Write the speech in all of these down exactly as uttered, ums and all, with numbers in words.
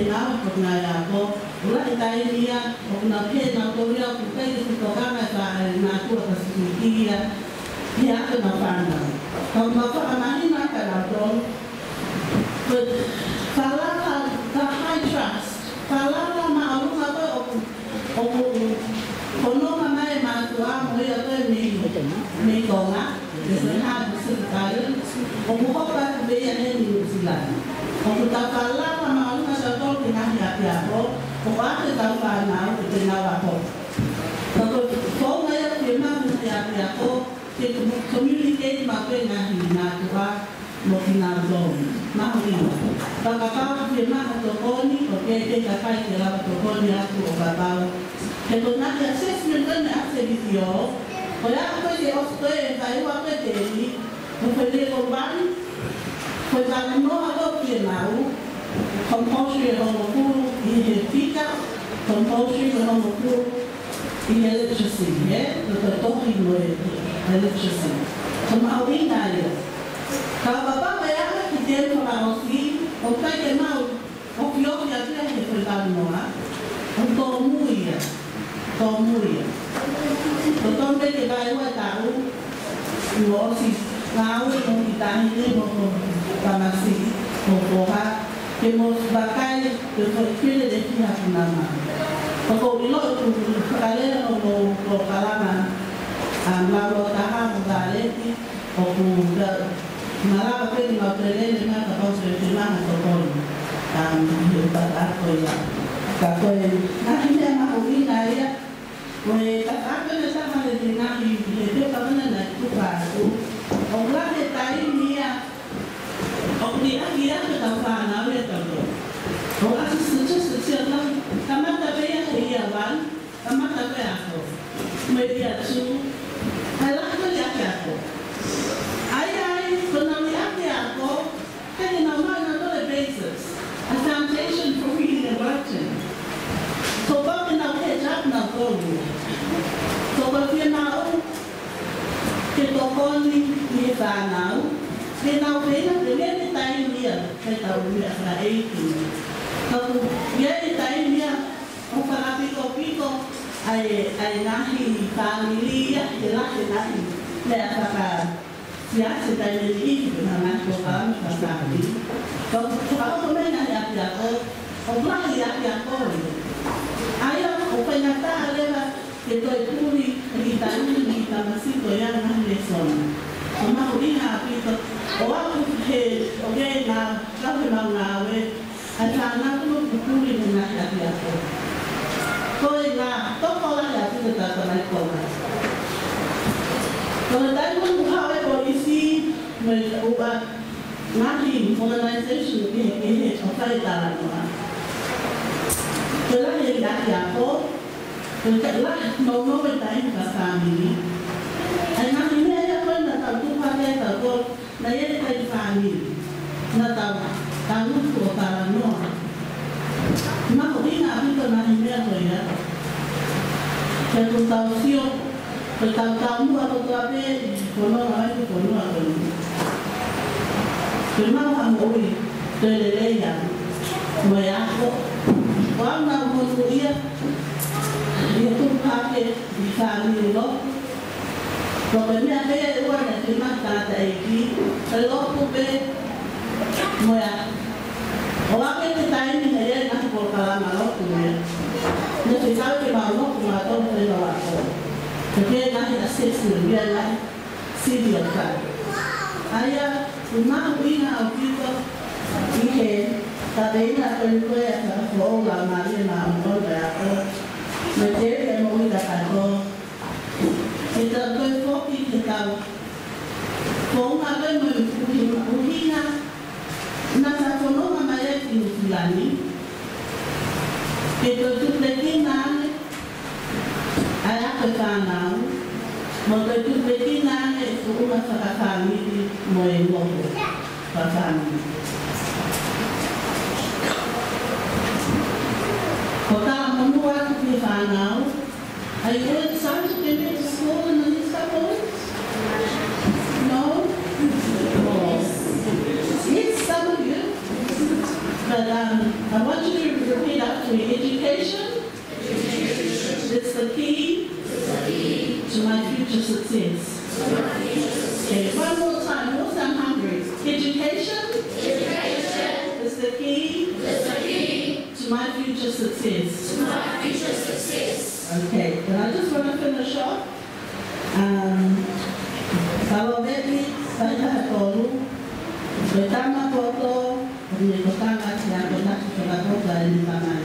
Nau, ko nai ako, ʻoku lahi e taimi ia, ʻoku nau pehē nautolu ia ʻoku ʻikai ke fuʻu tokanga ʻa e mātuʻa Pasifiki ia, ʻi he ʻapi ʻenau fānau. Ka ʻoku mau fakamahino ʻaki kia nautolu, ko e falala, the high trust, falala māʻolunga ko ē ʻoku ʻoku fononga mai e mātuʻa mo ia ko ē mei, mei Tonga, mei he hā Pacific Islands, ʻoku hoko atu pē ia heni Nuʻusila ni. ʻOku tau falala māʻolunga tautolu ki he ngaahi ʻapiako, ʻoku ʻoatu ʻetau fānau ke nau ako. Ka ko e founga ia ke maʻu e ngaahi ʻapiako, ke communicate maʻu pē e ngaahi mātuʻa mo kinautolu. Mahuʻinga. Pea kapau ʻoku fiemaʻu ha tokoni, ʻoku ʻikai ke kakai ke lava tokoni atu ʻo kapau. He ko e ngaahi assessment ko eni ʻa e sēvisi ʻo, ko ia ko ē ke ʻosi ko ē e taʻu ua ko ē teli, ko e fai lē ko e vanu, ko e talanoa ʻoku fiemaʻu, compulsory ʻe hongofulu ʻi he fika, compulsory ʻe hongofulu ʻi he literacy, ē? Ko e tohi mo e literacy. Ko e mahuʻinga ia. Ka ʻoku pau ke ʻalu ki he temu fakaʻosi, ʻoku ʻikai ke maʻu, ʻoku ʻofi atu ia he ko e talanoa, ʻoku tōmui ia, tōmui ia. Ko e tōmui ke vaeua e taʻu, mo ʻosi ngāue mo e kiʻi taʻahine mo e kiʻi tamasiʻi, mo e foha, ke mo vakai, ke foʻi kile de ki ha punama. ʻOku ou ʻilo ʻoku fakalele hoʻomou polokalama, ʻa, Maulataha mo Vāleti, ʻoku ka, malava pē ke mau toe lele mai kapau ʻoku fiemaʻu ha tokoni. ʻA, he ʻuhinga ko ia. Ka ko e, ngaahi meʻa mahuʻinga ia, ko e tafaʻaki ʻo e taha he ngaahi, he pepa ko ena naʻe tuku atu. ʻOku lahi e taimi ia, ʻoku liʻaki ʻetau fānau ia tautolu. ʻOku ʻasi statistics ia lahi, kamata pē ia he year one, kamata pē ako. Mei he year two, ʻai lahi ko e liʻaki ako. ʻAi, ʻai, ko ʻenau liʻaki ako, ʻikai ke nau maʻu nautolu e basics, a foundation for reading and writing. Ko e pau ke nau catch up nautolu. Ko e pau ke nau ke tokoni ki he fānau, ke nau pehē na ke mea ke taimi ia, ke tau mea fakaʻeiki. Ka ʻoku ʻi ai e taimi ia, ʻoku fakapikopiko ai, ʻa e ngaahi fāmili ia, he lahi e ngaahi meʻa faka- Siasi taimi ni ki he ngaahi polokalama fakaʻapi. Ka ʻoku hoko mai e ngaahi ʻapiako, ʻoku lahi e ʻapiako ia. ʻA ia ʻoku faingataʻa leva ke toe puli e kiʻi taʻahine mo e kiʻi tamasiʻi ko ia e ngaahi lēsoni. ʻOku mahuʻinga ʻaupito, ʻo aʻu he, ʻoku ʻi ai e ngaahi kau he mau ngāue, ʻa e fānau ʻoku puli mei he ngaahi ʻapiako. Ko e ngaahi tokolahi ʻaupito ʻetau tamaiki Tonga. Ko e taimi ʻoku haʻu ai e polisi mo e ʻū ngaahi organization kehekehe ʻo fai e talanoa. Ko e lahi e ʻapiako, ko e lahi nounou e taimi fakafāmili. ʻA e ngaahi meʻa ia ko ē naʻa tau tuku hake ai tautolu, naʻe ʻi ai e taimi fāmili, naʻa tau, tau ʻutu ʻo talanoa. Mahuʻinga ʻaupito e ngaahi meʻa ko ia. Pea ʻoku tau sio, ko e tau taumuʻa kotoa pē, ko e nonga mai ko e fonua ko eni. Ke maʻu ha moʻui, ke lelei ange. Mo e ako, ʻoku nau monūʻia, ʻi he tupu hake, ʻi he fāmili lotu. Ko e meʻa pē ia ʻe ua naʻe fiemaʻu ʻe he tangataʻeiki, ko e lotu pē mo e ako. ʻO aʻu ki he taimi naʻe ʻi ai e ngaahi polokalama lotu ia. Naʻe fekau ke mau lotu mautolu pē mo e ako. Ke ʻi ai e ngaahi assessment, ʻi ai e ngaahi sivi ʻo fai. ʻA ia, ʻoku mahuʻinga ʻaupito ʻi he, ka te ina ko e ko e ʻa e fakafoʻou ʻa e mālie ma o no e ako. Mo e te ke mo ui ka ka ko. Ke tau toe foki, ke tau founga pē mo e ʻuhi-, ʻuhinga naʻa tau fononga mai ai ki Nuʻusila ni. Ke toe tupulekina ange ʻa e ako e fānau, mo toe tupulekina ange e founga fakafāmili mo e ngoue fakafāmili. Ko e talamonū atu ki he fānau, Are you excited to get back to school in the next couple of weeks? No? Yes, some of you. Um, I want you to repeat after me. Education is the key to my future success. Okay, one more time. You all sound hungry. Education is the key to my future success. Okay, and I just want to finish off. Um, Palovepi vahe taha tolu, ko e tama poto, ʻoku ne tokanga ki he ako taki fakapoto ʻa ʻene tamai.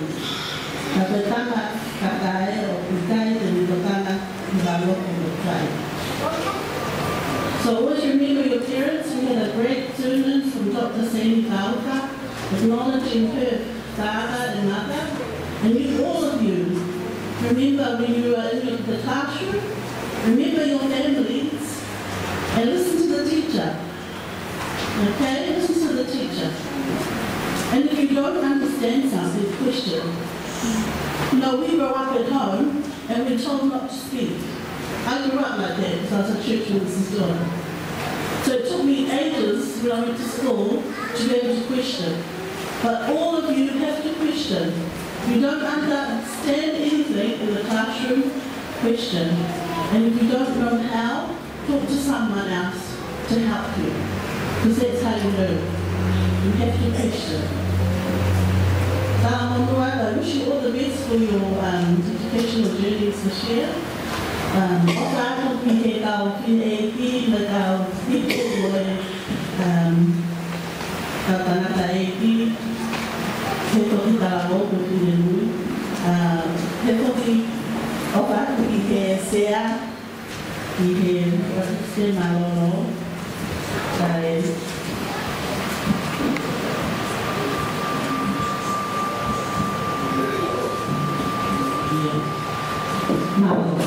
Ka ko e tama kakae ʻoku ʻikai te ne tokanga ki he valoku mo fai. So always remember your parents. We had a great sermon from Doctor Sandy Tauka, acknowledging her father and mother, and you, all of you, remember when you are in your, the classroom, remember your families, and listen to the teacher. Okay? Listen to the teacher. And if you don't understand something, question. You know, we grow up at home, and we're told not to speak. I grew up like that because I was a church minister's daughter. So it took me ages when I went to school to be able to question. But all of you have to question. If you don't understand anything in the classroom, question. And if you don't know how, talk to someone else to help you, because that's how you learn. You have to question. Talamonū, I wish you all the best for your, um, educational journeys this year. Um, ʻofa atu ki he kau fineʻeiki, mo e kau ipu, mo e, um, kau tangataʻeiki, he toki talavou mo e finemui. Um, he toki ʻofa atu ki he sea, ʻi he, ʻoku se mālōlō, kae, mālōlō.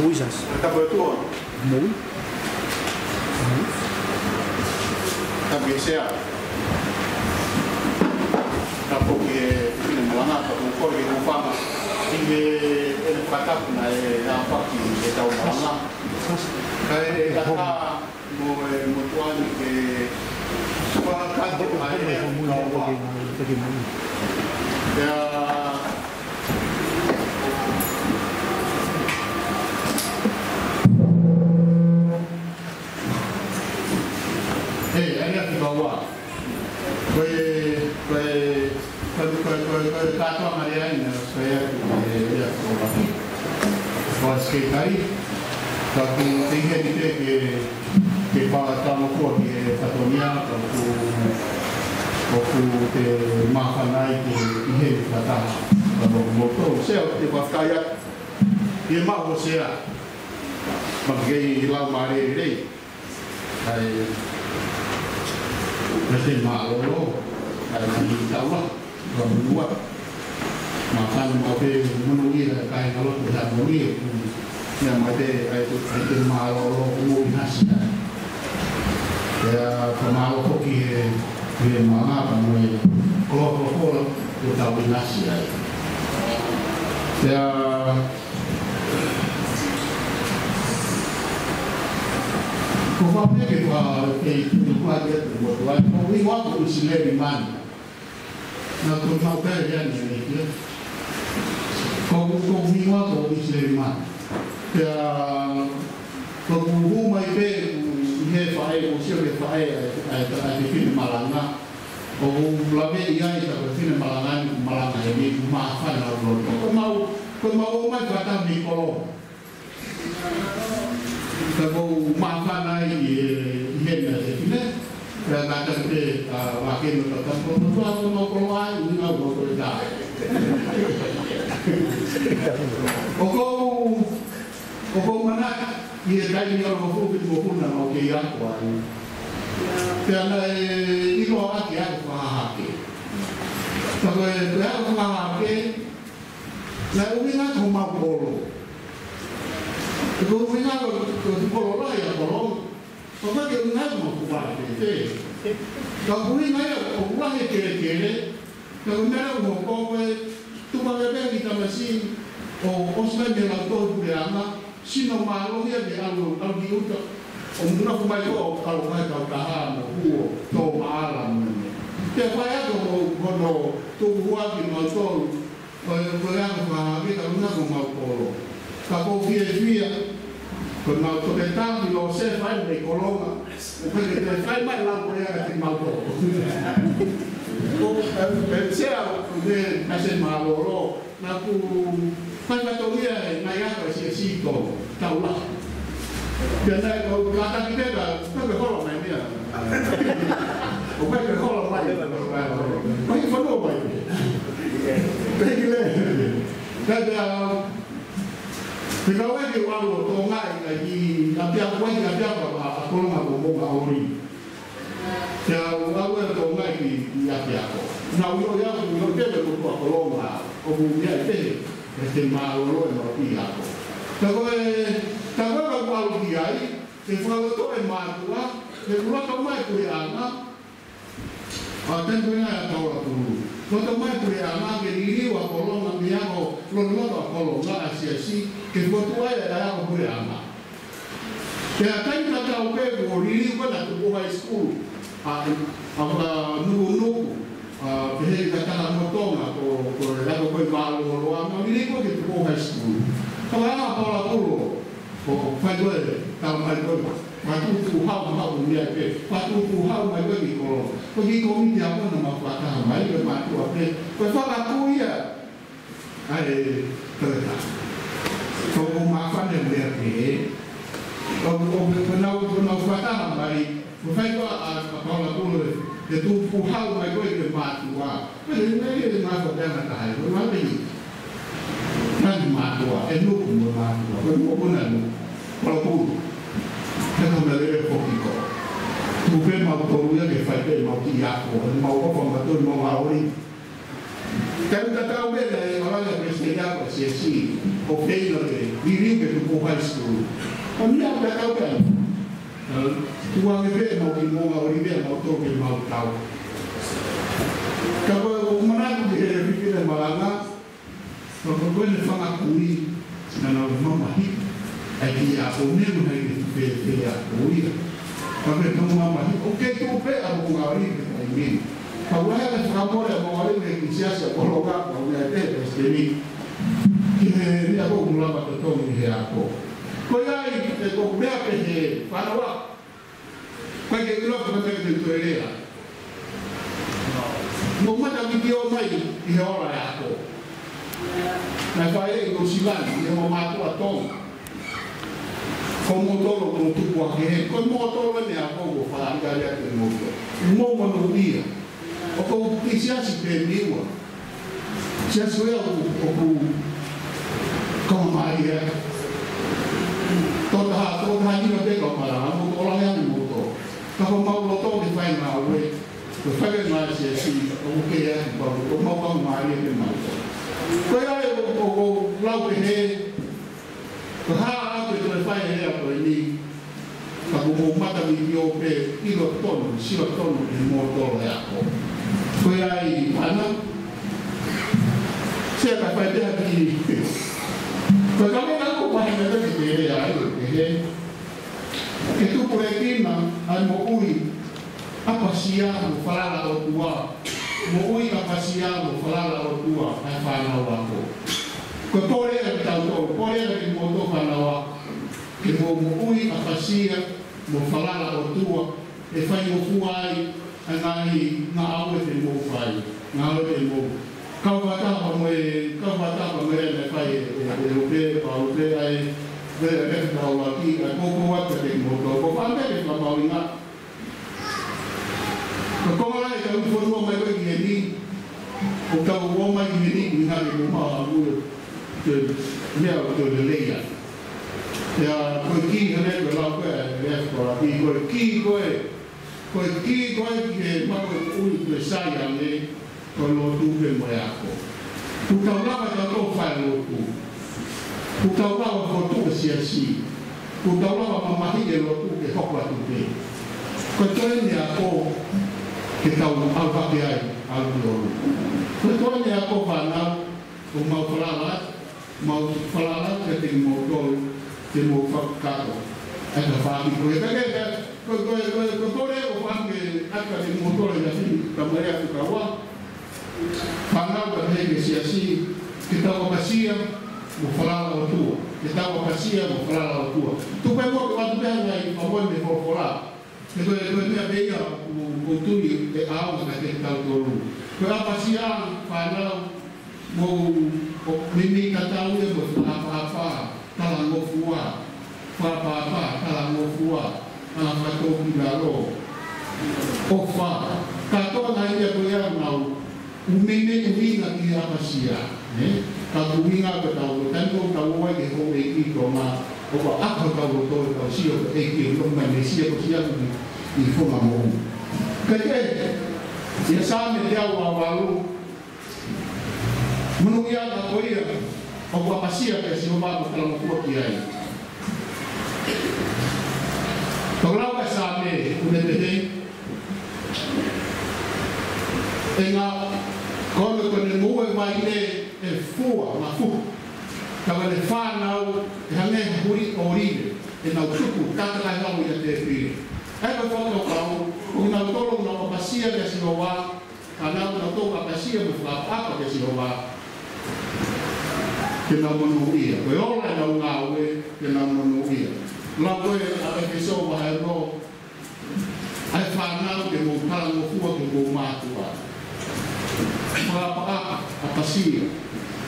Moisas. Tapu atu. Mou. Tapu e Sea. Tapu ki he fefine malanga, tapu ko e hūfanga. ʻI heʻene fakatapu naʻe ʻaofaki ʻetau malanga. Kae ʻatā mo e motuʻa ni ke fakatapu ai e kau. Pea ʻE, ʻai atu ki he ua. Ko e, ko e, ko e, ko e kātoanga lea ʻeni, ko e ʻai atu ki he, ʻai atu ki he ʻapi. Ko e sekelitali, ka ʻoku teʻeki ai ke, ke fakatalanoa ki he fatongia, ka ʻoku, ʻoku te māfana ai ke ʻi heni fakataha. Ka ko moutolu, Sea, ʻoku te fakaʻai atu. ʻI he maʻu ʻo Sea. Maʻu kei lau mālōlō lelei. ʻAi, ʻai te mālōlō, ʻai te taula, ka mua. Māfana maʻu pē monūʻia, kāinga lotu Haʻamoʻui, ia mai te, ʻai te, ʻai te mālōlō, ko mou ʻinasi ai. Pea, ka mālō foki he, he malanga, ka mo e, ko, ko, ko, ko tau ʻinasi ai. Pea, Ko e fā pē ke fā, ke tuku ai atu mo tuai, ko e ʻuhinga ko ʻIsileli mani. Naʻa ku maʻu pē ia ni, ni kia. Ko, ko e ʻuhinga ko ʻIsileli mani. Pea, ko e hū mai pē, ʻi he faʻē, ko e sio ki he faʻē, ʻa e, ʻa e, ʻa e fefine malanga. ʻOku lave ʻi ai, ka ko e fefine malanga ni, malanga ʻeni, māfana ʻaupito. Ko ʻemau, ko ʻemau ō mai fakataha mei kolo. Ka ʻoku ou māfana ai ʻi he, ʻi he meʻa ʻe fefine. Pea ka tau pē, ʻa, vake no ka tau pō, pō, pō, pō, pō, ai, ui, ngau, pō, pō, tā. ʻOku ou, ʻoku ou manatu, ʻi he taimi ʻo e hongofulu, fitu hongofulu naʻa mau kei ako ai. Pea naʻe ʻiloa ʻaki e ako fakahahake. Ka ko e, ko e ako fakahahake, naʻe ʻuhinga ko homau kolo. Ko e ʻuhinga ko, ko e kolo lahi ʻa Kolonga. Ko e ʻuhinga ko homau kupu pē. Ka ko e ʻuhinga ia ʻoku lahi e kelekele. Ka ko e meʻa ʻoku hoko ko e tuku ange pē ki tamasiʻi ʻo ʻosi mai mei he lautohi puleʻanga. Sino mālohi ia ke ʻalu, ʻalu ki ʻuta. ʻO nofo mai ko ē ʻo ʻalu mai kautaha mo huo, tō maʻala mo e meʻa. Pea fai atu mo hono tukuhua kimautolu. Ko e, ko e ako fakahahake ka ʻuhinga ko homau kolo. Ka ʻoku ou fiefia, ko ʻemau toketā ʻi Losefa ʻi Kolonga. ʻOku ʻikai ke toe fai mai lau ko ia kiate kimautolu. Ko, ʻe, ʻe, Sea, ko e meʻa mālōlō. Naʻa ku fai fatongia he ngaahi ako ʻa e siasi ʻi Tonga, taula. Pea naʻe kau kātaki pē ka, ka ke holo mai meʻa. ʻO kai ke holo mai. Mai fanua mai. Peki le. Ka pea, pea kau ʻeke ʻo ʻalu ʻo Tonga ʻi, ʻi ʻapiako, ʻi ʻapiako ʻa, ʻa Kolonga ko Moʻunga ʻOli. Pea u ʻalu ʻo Tonga ki, ki ʻapiako. Naʻa u ʻilo ia, u ʻilo te me ko tua Kolonga, ʻoku meʻa ʻi pehē, ʻe te mālōlō ʻemau ʻi ako. Ka ko e, ka ko e ka u ʻalu ki ai, ke fakaloto e mātuʻa, ke u loto mai puleʻanga, ʻa Tēnikuinga ʻa Paula Pulu. Loto mai puleʻanga, ke liliu ʻa Kolonga mei he ako, loloto ʻa Kolonga ʻa e siasi, ke fokotuʻu ai ʻa e ako puleʻanga. Pea taimi tatau pē kuo liliu ko ē ʻa Tupou High School, ʻa, ʻa, ʻa Nukunuku, ʻa, pehē ki he kau Tonga, ko, ko e ako ko ē mālōlō, ʻa, naʻe liliu ko ē ki Tupou High School. Ka ko e anga Paula Pulu, ko, fai ko ē, tau mai ko ē, fakatuʻutuʻu hau, hau ni ai pē, fakatuʻutuʻu hau mai ko ē ki Kolonga. Ko e kiʻi kōmiti ʻa Kolonga naʻa mau fakataha mai, ko e mātuʻa pē, ko e fakakū ia, ʻa e toketā. Ko e māfana e meʻa pehē. Ko, ko, ko ʻenau, ko ʻenau fakataha mai, ko e fai ko ē ʻa, ʻa Paula Pulu, ʻe tupu hau mai ko ē ki he mātuʻa. Ko e meʻa ia ʻe māfana e meʻa taha, ko e meʻa pehē. Ka ni mātuʻa, ʻe Nuku mo mātuʻa, ko e Nuku na Nuku. Paula Pulu. He ko e meʻa lele foki ko. Tuku pē mautolu ia ke fai pē ʻemau kiʻi ako, ʻemau ʻofa mautolu mo Maori. Taimi tatau pē naʻe ʻalu ai ʻa Palesiteni Ia ko e siasi, ʻo feino ke liliu ke tuku high school. Ko e meʻa pē ʻoku tau pehē. Tukuange pē ʻemau kiʻi moʻunga ʻōlive ʻa mautolu ke mau tau. Ka ko e ʻoku ou manatu ki he fefine malanga, ka ko ʻene fanga kui, naʻa nau mamahiʻi ʻa e kiʻi ako, meʻa mai ke fēfē ʻa ko ia. Ka ko e tau mamahiʻi, ʻoku kei tuʻu pē ʻa e moʻunga ʻōlive he taimi ni. Ka ʻoku ʻi ai e fakamole ʻa e moʻunga ʻōlive he kiʻi siasi ʻa Koloka, ka ʻoku ʻi ai e palesiteni. Ki he meʻa ʻoku lava totongi he ako. Ko ia ai, ʻe ko e meʻa pē he fānau. Ko e ke ʻilo ko e meʻa ke toe lea. Mou mata ki te o mai ʻi he ola e ako. Naʻe fai ʻi Nuʻu Sila ni, ʻi he mau mātuʻa Tonga. Ko moutolu ko tupu ake he, ko moutolu ʻene ako ko fakaʻaliʻali atu moutolu. Mou monūʻia. ʻOku ou kiʻi siasi pē Niua. Siasi ko ia ʻoku, ʻoku kau mai ia. Tō taha, tō taha ni no te kau malanga, mo tō lahi ange mo tō. Ka ko mau loto ke fai ngāue, ko fai ke ngāue siasi, ʻoku ke ia ki pau, ko mau kau mai ia ke mau tō. Ko ia ʻoku, ʻoku, ʻoku lau pehē, ko e hā ʻoku ke toe fai e lea ko eni, ka ko mou mata mi ki o pē ʻilo tonu, sio tonu ʻi moutolu e ako. Ko ia ai, ʻana, se ka fai pē ha kiʻi. Ko e ka me ka ko pahe me te ke lea ai, ke he. Ke tupulekina ʻa e moʻui ʻapasia mo falala ʻOtua. Moʻui ʻapasia mo falala ʻOtua ʻa e fānau ako. Ko e pole ʻa kitautolu, pole ʻa kimoutolu fānau ako. Ke mou moʻui ʻapasia mo falala ʻOtua, ʻe faingofua ai ʻa e ngaahi ngāue te mou fai, ngāue te mou. Kau fakataha mo e, kau fakataha mo e naʻe fai e, e, e Lupe, Pau Lupe, ʻa e, e, e, Pau Laki, ʻa e koukou atu kiate kimoutolu. Ko e fānau ke fakamāuʻinga. Ko e konga lahi ʻetau fonua mai ko ē ki heni, ʻo tau ō mai ki heni, ʻi heni mo mau ʻa mui, ke meʻa ʻo tau lelei ai. Pea ko e kī heni ko e lau ko ē, e lea ko ē, ko e kī ko ē, ko e kī ko ē ki he maʻu e moʻui ko ē sai ange, ko e lotu pē mo e ako. Kuo tau lava tautolu fai lotu. Kuo tau lava fokotuʻu e siasi. Kuo tau lava mamahiʻi e lotu ke hoko atu pē. Ko e toe eni ako ke tau ʻalu hake ai, ʻalu ki ʻolunga. Ko e toe eni ako fānau, ʻoku mau falala, mau falala kiate kimoutolu, ke mou fakakakato ʻa e tafaʻaki ko ē. Ka ke, ka, ko, ko, ko, ko, ko e ʻofa ange atu kiate kimoutolu, ʻa e fini, ka mai atu ka ua. Fānau ka hei ke siasi, ke tau ʻapasia mo falala ʻOtua. Ke tau ʻapasia mo falala ʻOtua. Tuku pē mo ke ʻoatu pē ʻa e ngaahi fakamolemole folofola. He ko e, ko e meʻa pē ia ʻoku, ʻoku ou tui ʻe ʻaonga kiate kitautolu. Ko e ʻapasia fānau, mo, ʻo meimei tatau ia mo e fakaʻapaʻapa, talangofua, fakaʻapaʻapa, talangofua, ʻa e fakatōkilalo, ʻofa. Kātoa ngaahi meʻa ko ia ʻoku nau, ʻoku meimei ʻuhinga ki he ʻapasia, ē? Ka ʻoku ʻuhinga ko ʻetau, ko e taimi ʻoku tau ō ai ki he houʻeiki ʻi Tonga, ʻoku ʻapaʻapa hotau loto, ʻetau sio ki he ʻEiki, ʻoku tau mai mesia ko sia ko eni ʻi he fonua moʻui. Ka ke, ʻi he Saame teau uavalu, monūʻiaʻanga ko ia ʻoku ʻapasia kia Sihova mo talangofua ki ai. Tau lau ʻa e Saame, ʻoku ne pehē, ʻe nga, ko ʻene, ko ʻene moʻua e vaine ʻe fua, mafu. Ka ko ʻene fānau ʻe hangē ha huli ʻōlive, ʻenau tupu, tata kai hau ia te pire. ʻA ia ko e fakakaukau, ʻoku nau tolo, nau ʻapasia kia Sihova, ka nau, nau tau ʻapasia mo fakaʻapaʻapa kia Sihova, ke nau monūʻia. Ko e ola ʻenau ngāue, ke nau monūʻia. Lau ko ē ʻa ʻEfesō vahe ono, ʻa e fānau ke mou talangofua ki hoʻomou mātuʻa. Fakaʻapaʻapa, ʻapasia.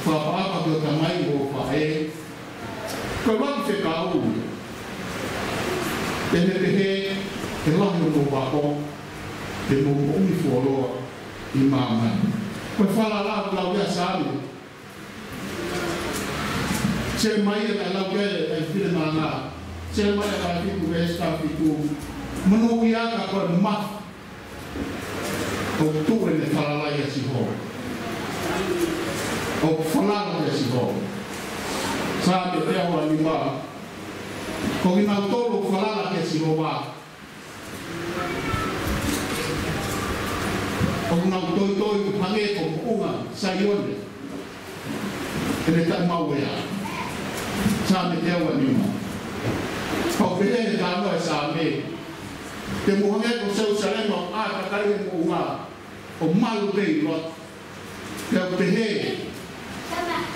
Fakaʻapaʻapa ki hoʻo tamai mo e faʻē. Ko e ʻuluaki fekau, te ne pehē, ʻe lahi hoʻomou ako, te mou moʻui fuoloa ʻi māmani. Ko e falala ʻoku lau ia ʻa e Saame. Selemaia naʻe lau ki ai e fefine malanga. Selemaia vahe fitu veesi taha fitu. Monūʻiaʻanga ko e mafu ʻoku tuʻu ʻene falala ʻia Sihova. ʻoku falala kia Sihova. Saame teau uanima. Ko kinautolu ʻoku falala kia Sihova, ʻoku nau toitoi ʻo hangē ko Moʻunga Saione, ʻene taʻemauea. Saame teau uanima. Pau pehē he talanoa ʻa e Saame, te mou hangē ko Selusalema ʻoku ʻātakai he moʻunga, ʻo malu pē ʻi loto. Pea ʻoku pehē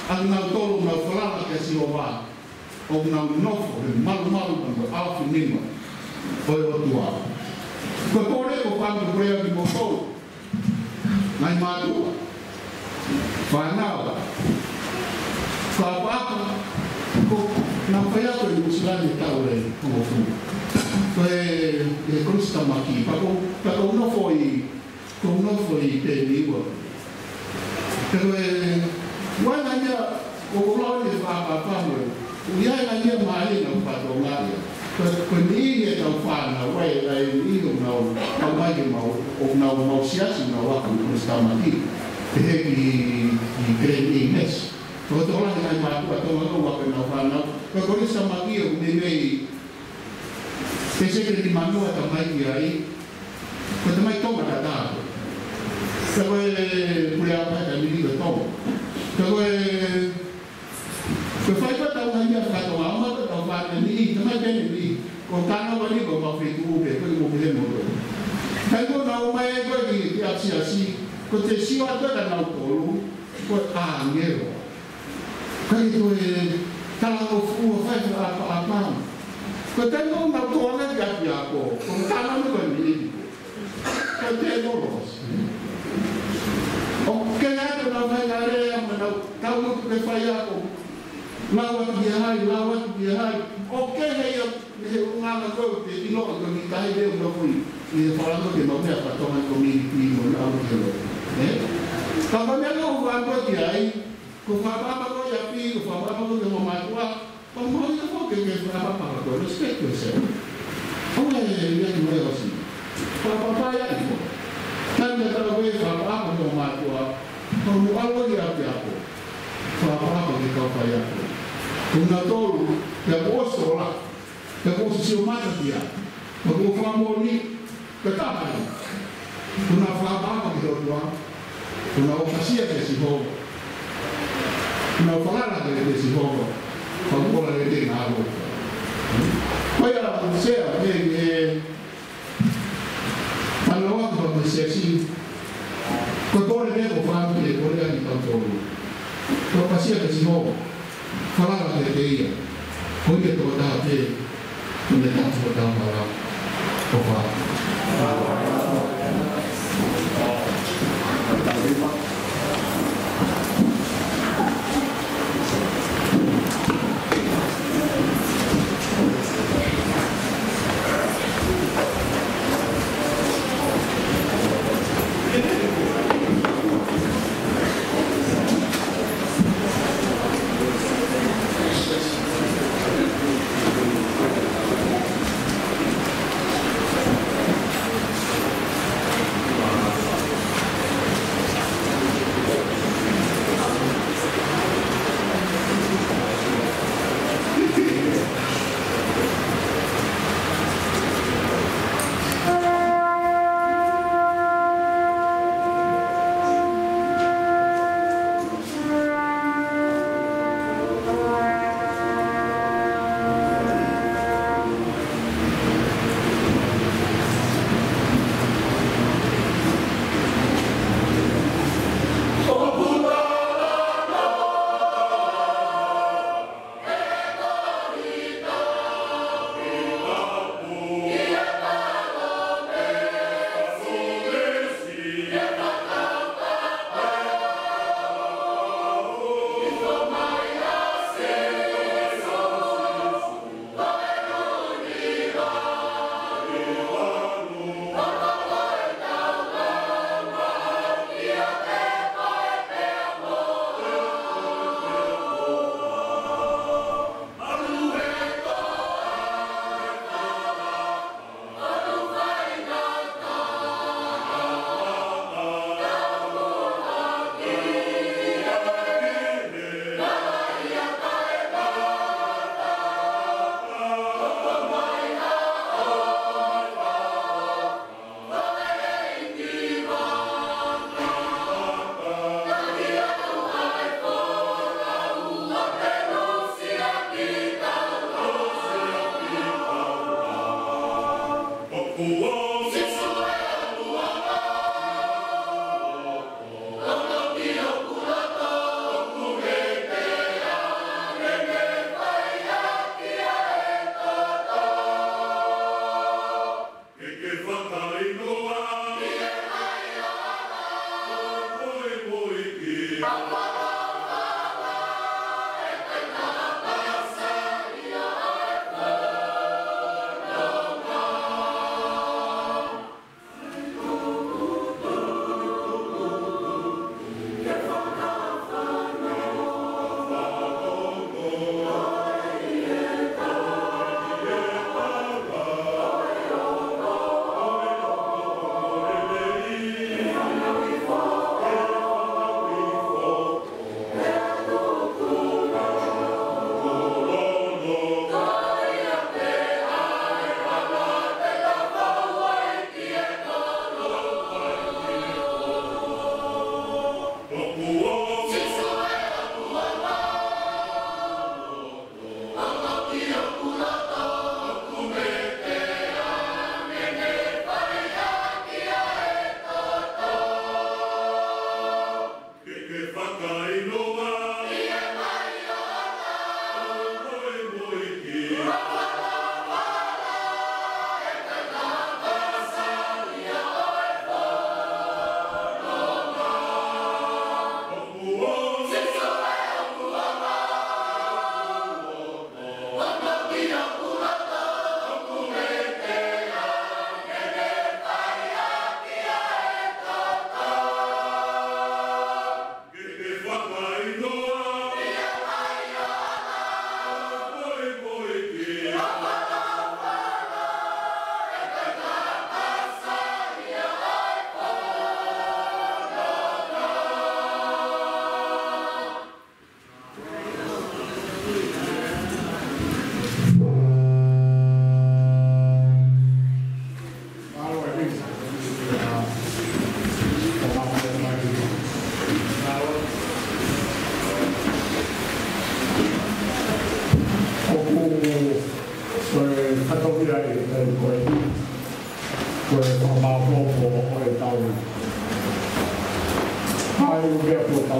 ʻa kinautolu ʻoku nau falala kia Sihova, ʻoku nau nofo he malumalu pea mo e ʻaofinima ʻo e ʻOtua. Ko e pole ko e fānau pule ʻa kimoutolu, ngaahi mātuʻa, fānau, fakaʻapaʻapa, ko ʻenau faiako ʻi Nuʻusila ni he taʻu ʻe hongofulu. Ko e, e Kolisi Tamaki, pea ʻoku, pea ʻoku ou nofo ʻi, ʻoku ou nofo ʻi Peniua. Pea ko e, ʻoku ʻi ai ngaahi meʻa ʻoku ou lau ʻi he fakaʻapaʻapa mo e, ʻoku ʻi ai ngaahi meʻa mālie naʻa ku fakatokangaʻi. Ko e, ko e niʻihi ʻetau fānau, ʻa e, ʻa e niʻihi ʻoku nau, nau mai ke mau, ʻoku nau maʻu siasi, nau ako ʻi Kolisi Tamaki. Pehē ki, ki Glen Innes. Ko e tokolahi ngaahi mātuʻa Tonga ʻoku ako ʻenau fānau. Ko e Kolisi Tamaki ʻoku meimei ʻe sēkeni manoa tamaiki ai, ko e tamaiki Tonga tatau. Pea ko e pule ʻaupito ʻa e taimi ni ko Tonga. Pea ko e, ko e fai ko ē ʻetau ngaahi meʻa fakatonga, ʻomai ko ē ʻetau fānau ni, tamaiki pē ni, ko e kānanga ni ko ʻemau feituʻu pē, ko e mo pehē mo ko. Taimi ko ē naʻa nau ō mai ko ē ki, ki ʻapisiasi, ko e te sio atu ʻa kinautolu, ko e ʻāngelo. Ka ʻi ko e tala ʻo fua fai fakaʻapaʻapa. Ko e taimi ʻoku nau tō ange ki ʻapiako, ko e tala ʻo ko e mili. Ko e te moros. ʻOku kei atu nau fai ngā lea, mo nau tau mo ke faiako. Lau atu ki he hā, lau atu ki he hā. ʻOku kei hei au, mei he ʻulungaanga ko ē, te ʻilo ʻo ko ni kai leo no kui. ʻI he falanga ke mau mea fakatonga ko mili ki mo nau ke lo. Ē? Ka ko e meʻa ʻoku ou fakaʻapaʻapa ki ai, ko e fakaʻapaʻapa ko ia ʻi ʻapi, ko e fakaʻapaʻapa ko ia ki hoʻo mātuʻa, ʻoku mau ʻilo foki ke, ke fakaʻapaʻapa ko e respect yourself. ʻOku ʻi ai e meʻa ki mo e ʻosi. Fakaʻapaʻapa ia ʻi ko. Taimi ʻe taha ko e fakaʻapaʻapa ki hoʻo mātuʻa, ʻoku mau ʻalu ki ʻapiako. Fakaʻapaʻapa ki he kau faiako. Ko kinautolu, pea kuo ʻosi ʻola. Pea kuo ʻosi sio mata ki ai. Pea kuo fakamoʻoni, pea taha ai. Kuo nau fakaʻapaʻapa ki he ʻOtua. Kuo nau ʻofasia kia Sihova. Kuo nau falala kia Sihova. Pea kuo ʻola lelei ʻa e ʻOtua. Ko ia, sea, ʻe, ʻe, Pea lau atu pea mo e siasi, ko e pole pē ko e fānau ke pole ʻa kitautolu. Ko e ʻofasia kia Sihova, falala kiate ia, ko ia tokotaha pē, ʻoku ne tatu ko e tau mala, ko e fā.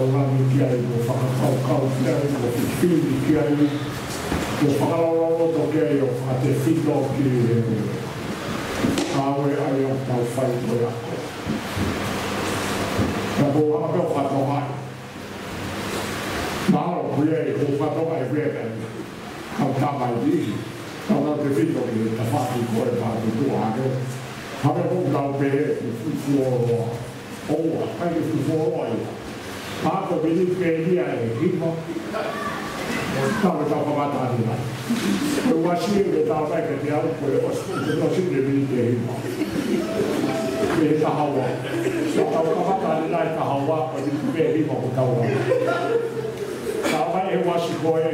Langi ki ai, mo fakakaukau ki ai, mo fifili ki ai, mo fakalaulauloto ki ai ʻo fakatefito ki he ngāue ʻa ia ʻoku tau fai ko ia. Ka ko ʻeku fakatokangaʻi. Mahalo ko ia ʻeku fakatokangaʻi ko ia ka kau tamai ni. Tau tefito ki he tafaʻaki ko e pātutuʻa ake. Hake ko tau pehē, fufuoloa. ʻOua, ʻikai ke fufuoloa ia. Ka ko e miniti pē ia ʻe hima. Tau, tau kamata ʻanenai. Ko e uasi ʻe tau mai kiate au, ko e ʻosi, ko e ʻosi ʻe miniti ʻe hima. Pē taha ua. Tau kamata ʻanenai taha ua, ko e miniti pē ʻe hima ko tau ua. Tau mai he uasi ko ē,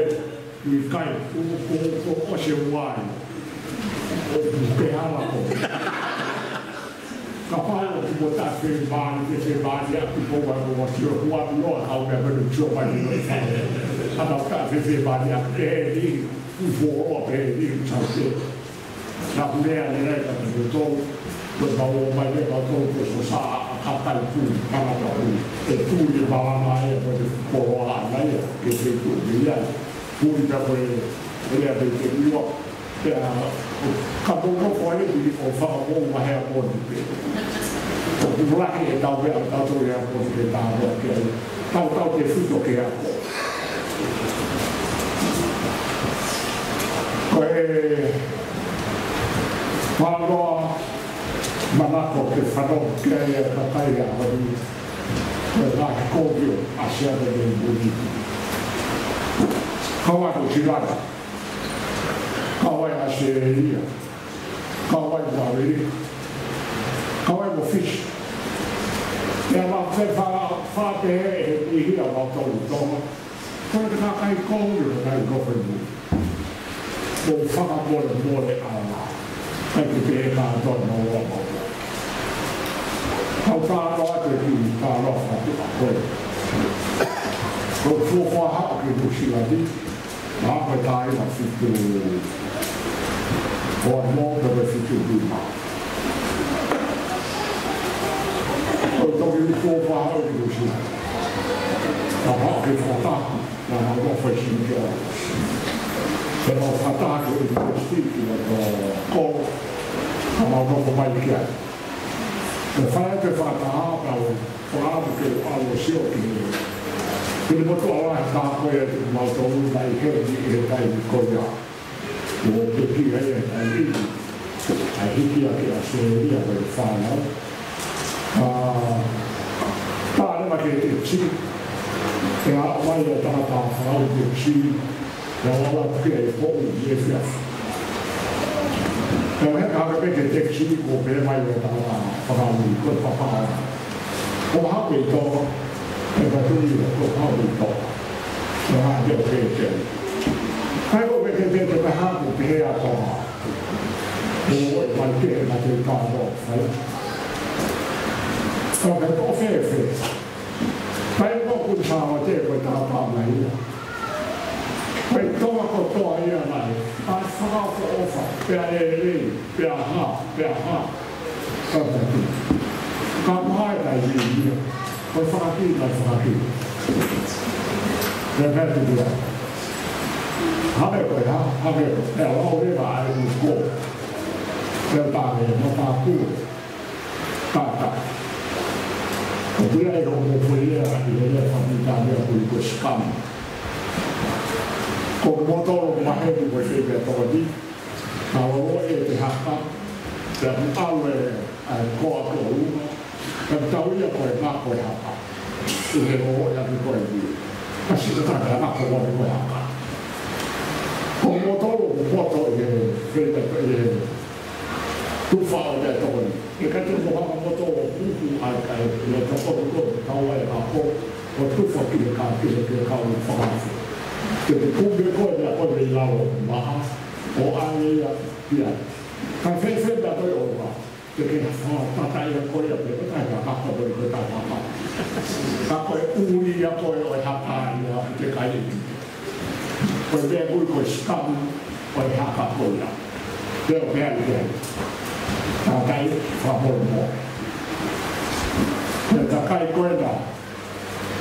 ʻikai, ko, ko, ko, ko se uai. Ko e hala ko. Kapau ʻoku mo tafe mali, ke se mali ʻa ki po wa mo wa tio hua mi loa kau mea menu tio mai ni loa. Ana ka fe fe mali ʻa pehē ni, fufuoloa pehē ni, tau te. Na ku lea ni lai ka te tau, ko tau o mai le ka tau ko so sa a ka kai pu, ka na ka pu. E tu le malanga e, ko te fufuoloa na ia, ke se tu ni ia. Puli ka ko e, e lea pē ke ua. Pea, ka tau nofo ai ʻi ʻo fakamoʻui ʻa Heamoni pē. ʻOku lahi ʻetau meʻa ʻa tautolu Heamoni ke tā noa ke ai. Tau tau tefito ke ako. Ko e, mālō manako ke fanongo ki ai ʻa e kakai ʻa Haʻapai. Ko e ngaahi kōvio ʻa Siape Nei Muni. Kau ai Nuʻusila ni. Kau ai ʻAositelēlia. Kau ai mo ʻAmelika. Kau ai mo Fisi. Pea ma fe fa, fa te he, he, he, he, a ma tau Tonga. Ko e kakai kōvio, kakai kōvio. Ko fakamolemole ʻaupito. ʻIkai ke pehē kātoa mo ua mo ua. Kau tā noa atu ki tā noa fatu a koe. Ko fuofua haʻu ki Nuʻusila ni. Naʻa ko e taʻu ʻe fitu. Ko e mo ko e fitu nima. Ko e toki fuofua haʻu ki Nuʻusila. Naʻa ko e fakataha. Naʻa mau nofo ʻi Sini Keala. Pea mau fakataha ki he university ki he ko, ko, naʻa mau nofo mai ki ai. Pea fai atu e fakataha pea u fakaʻamu ke u ʻalu ʻo sio ki he. Ki he motuʻa lahi tā ko ia ʻoku mau tō mai heni ʻi he taimi ko ia. ʻO pekia ia ʻa e ʻi, ʻa e hiki ʻa ʻAositelēlia ko e fānau. ʻA, tā leva ki he tekisi, pea aʻu mai ʻa e tangata fānau tekisi, pea ʻalu atu ki ai ʻo ʻi he efiafi. Pea heka hake pē ki he tekisi, kuo pehē mai ʻa e tangata fānau ko e papa. ʻO hape to, e ka tui ʻo ko hape to. Ko hape ke ke. Kai ko ke ke ke ke hape ke he a to. ʻO e mai ke he mate ka to. Kai. Ka ke to fe fe. Kai ko ku sa o te ko ta pa mai. Kai to ko to ia mai. A fa ko o fa. Pe a e le, pe a ha, pe a ha. Ka ʻoku ʻikai ke ʻi ai ha taimi ia. Ko e fakakī, ko e fakakī. Ko e fakakī ia. Hake ko e hā, hake ko e hā, ʻo e vā ai ʻo ko. Ko e pāme, mo tāpū. Tātā. Ko ia ʻe homo ko ia, ʻi he lea fakakī tā meʻa ko e ko e scam. Ko e motolo maheni ko e fei meʻa tokoni. Ka lolo e te haka, pea ku ʻalu e, ʻa e koa ko ʻolunga, pea tau ia ko e ngako e haka. ʻI he lolo e ake ko e ui. Ka sika ka ngako ko e ko e haka. Ko motolo, ko poto ʻi he, fei ka ʻi he, tufa ʻo e tokoni. ʻE ka te mo haka motolo, kuku ai kai, ʻi he tokoni ko, tau ai ngako, ko tufa ki he ka, ki he, ki he kau fakaafe. Te te kume ko e mea ko e lalo, maha, ʻo ʻai ia, ia. Ka fēfē mea ko e ʻolunga, te ke fa, tata ia ko ia, pe ko tai ka ka ko e ko tai ka ka. Ka ko e ui ia ko e ʻo e haka ia, te kai. Ko e mea ui ko e scam, ko e haka ko ia. Te o mea ia. Ka kai, fa mo mo. Te ka kai ko e na.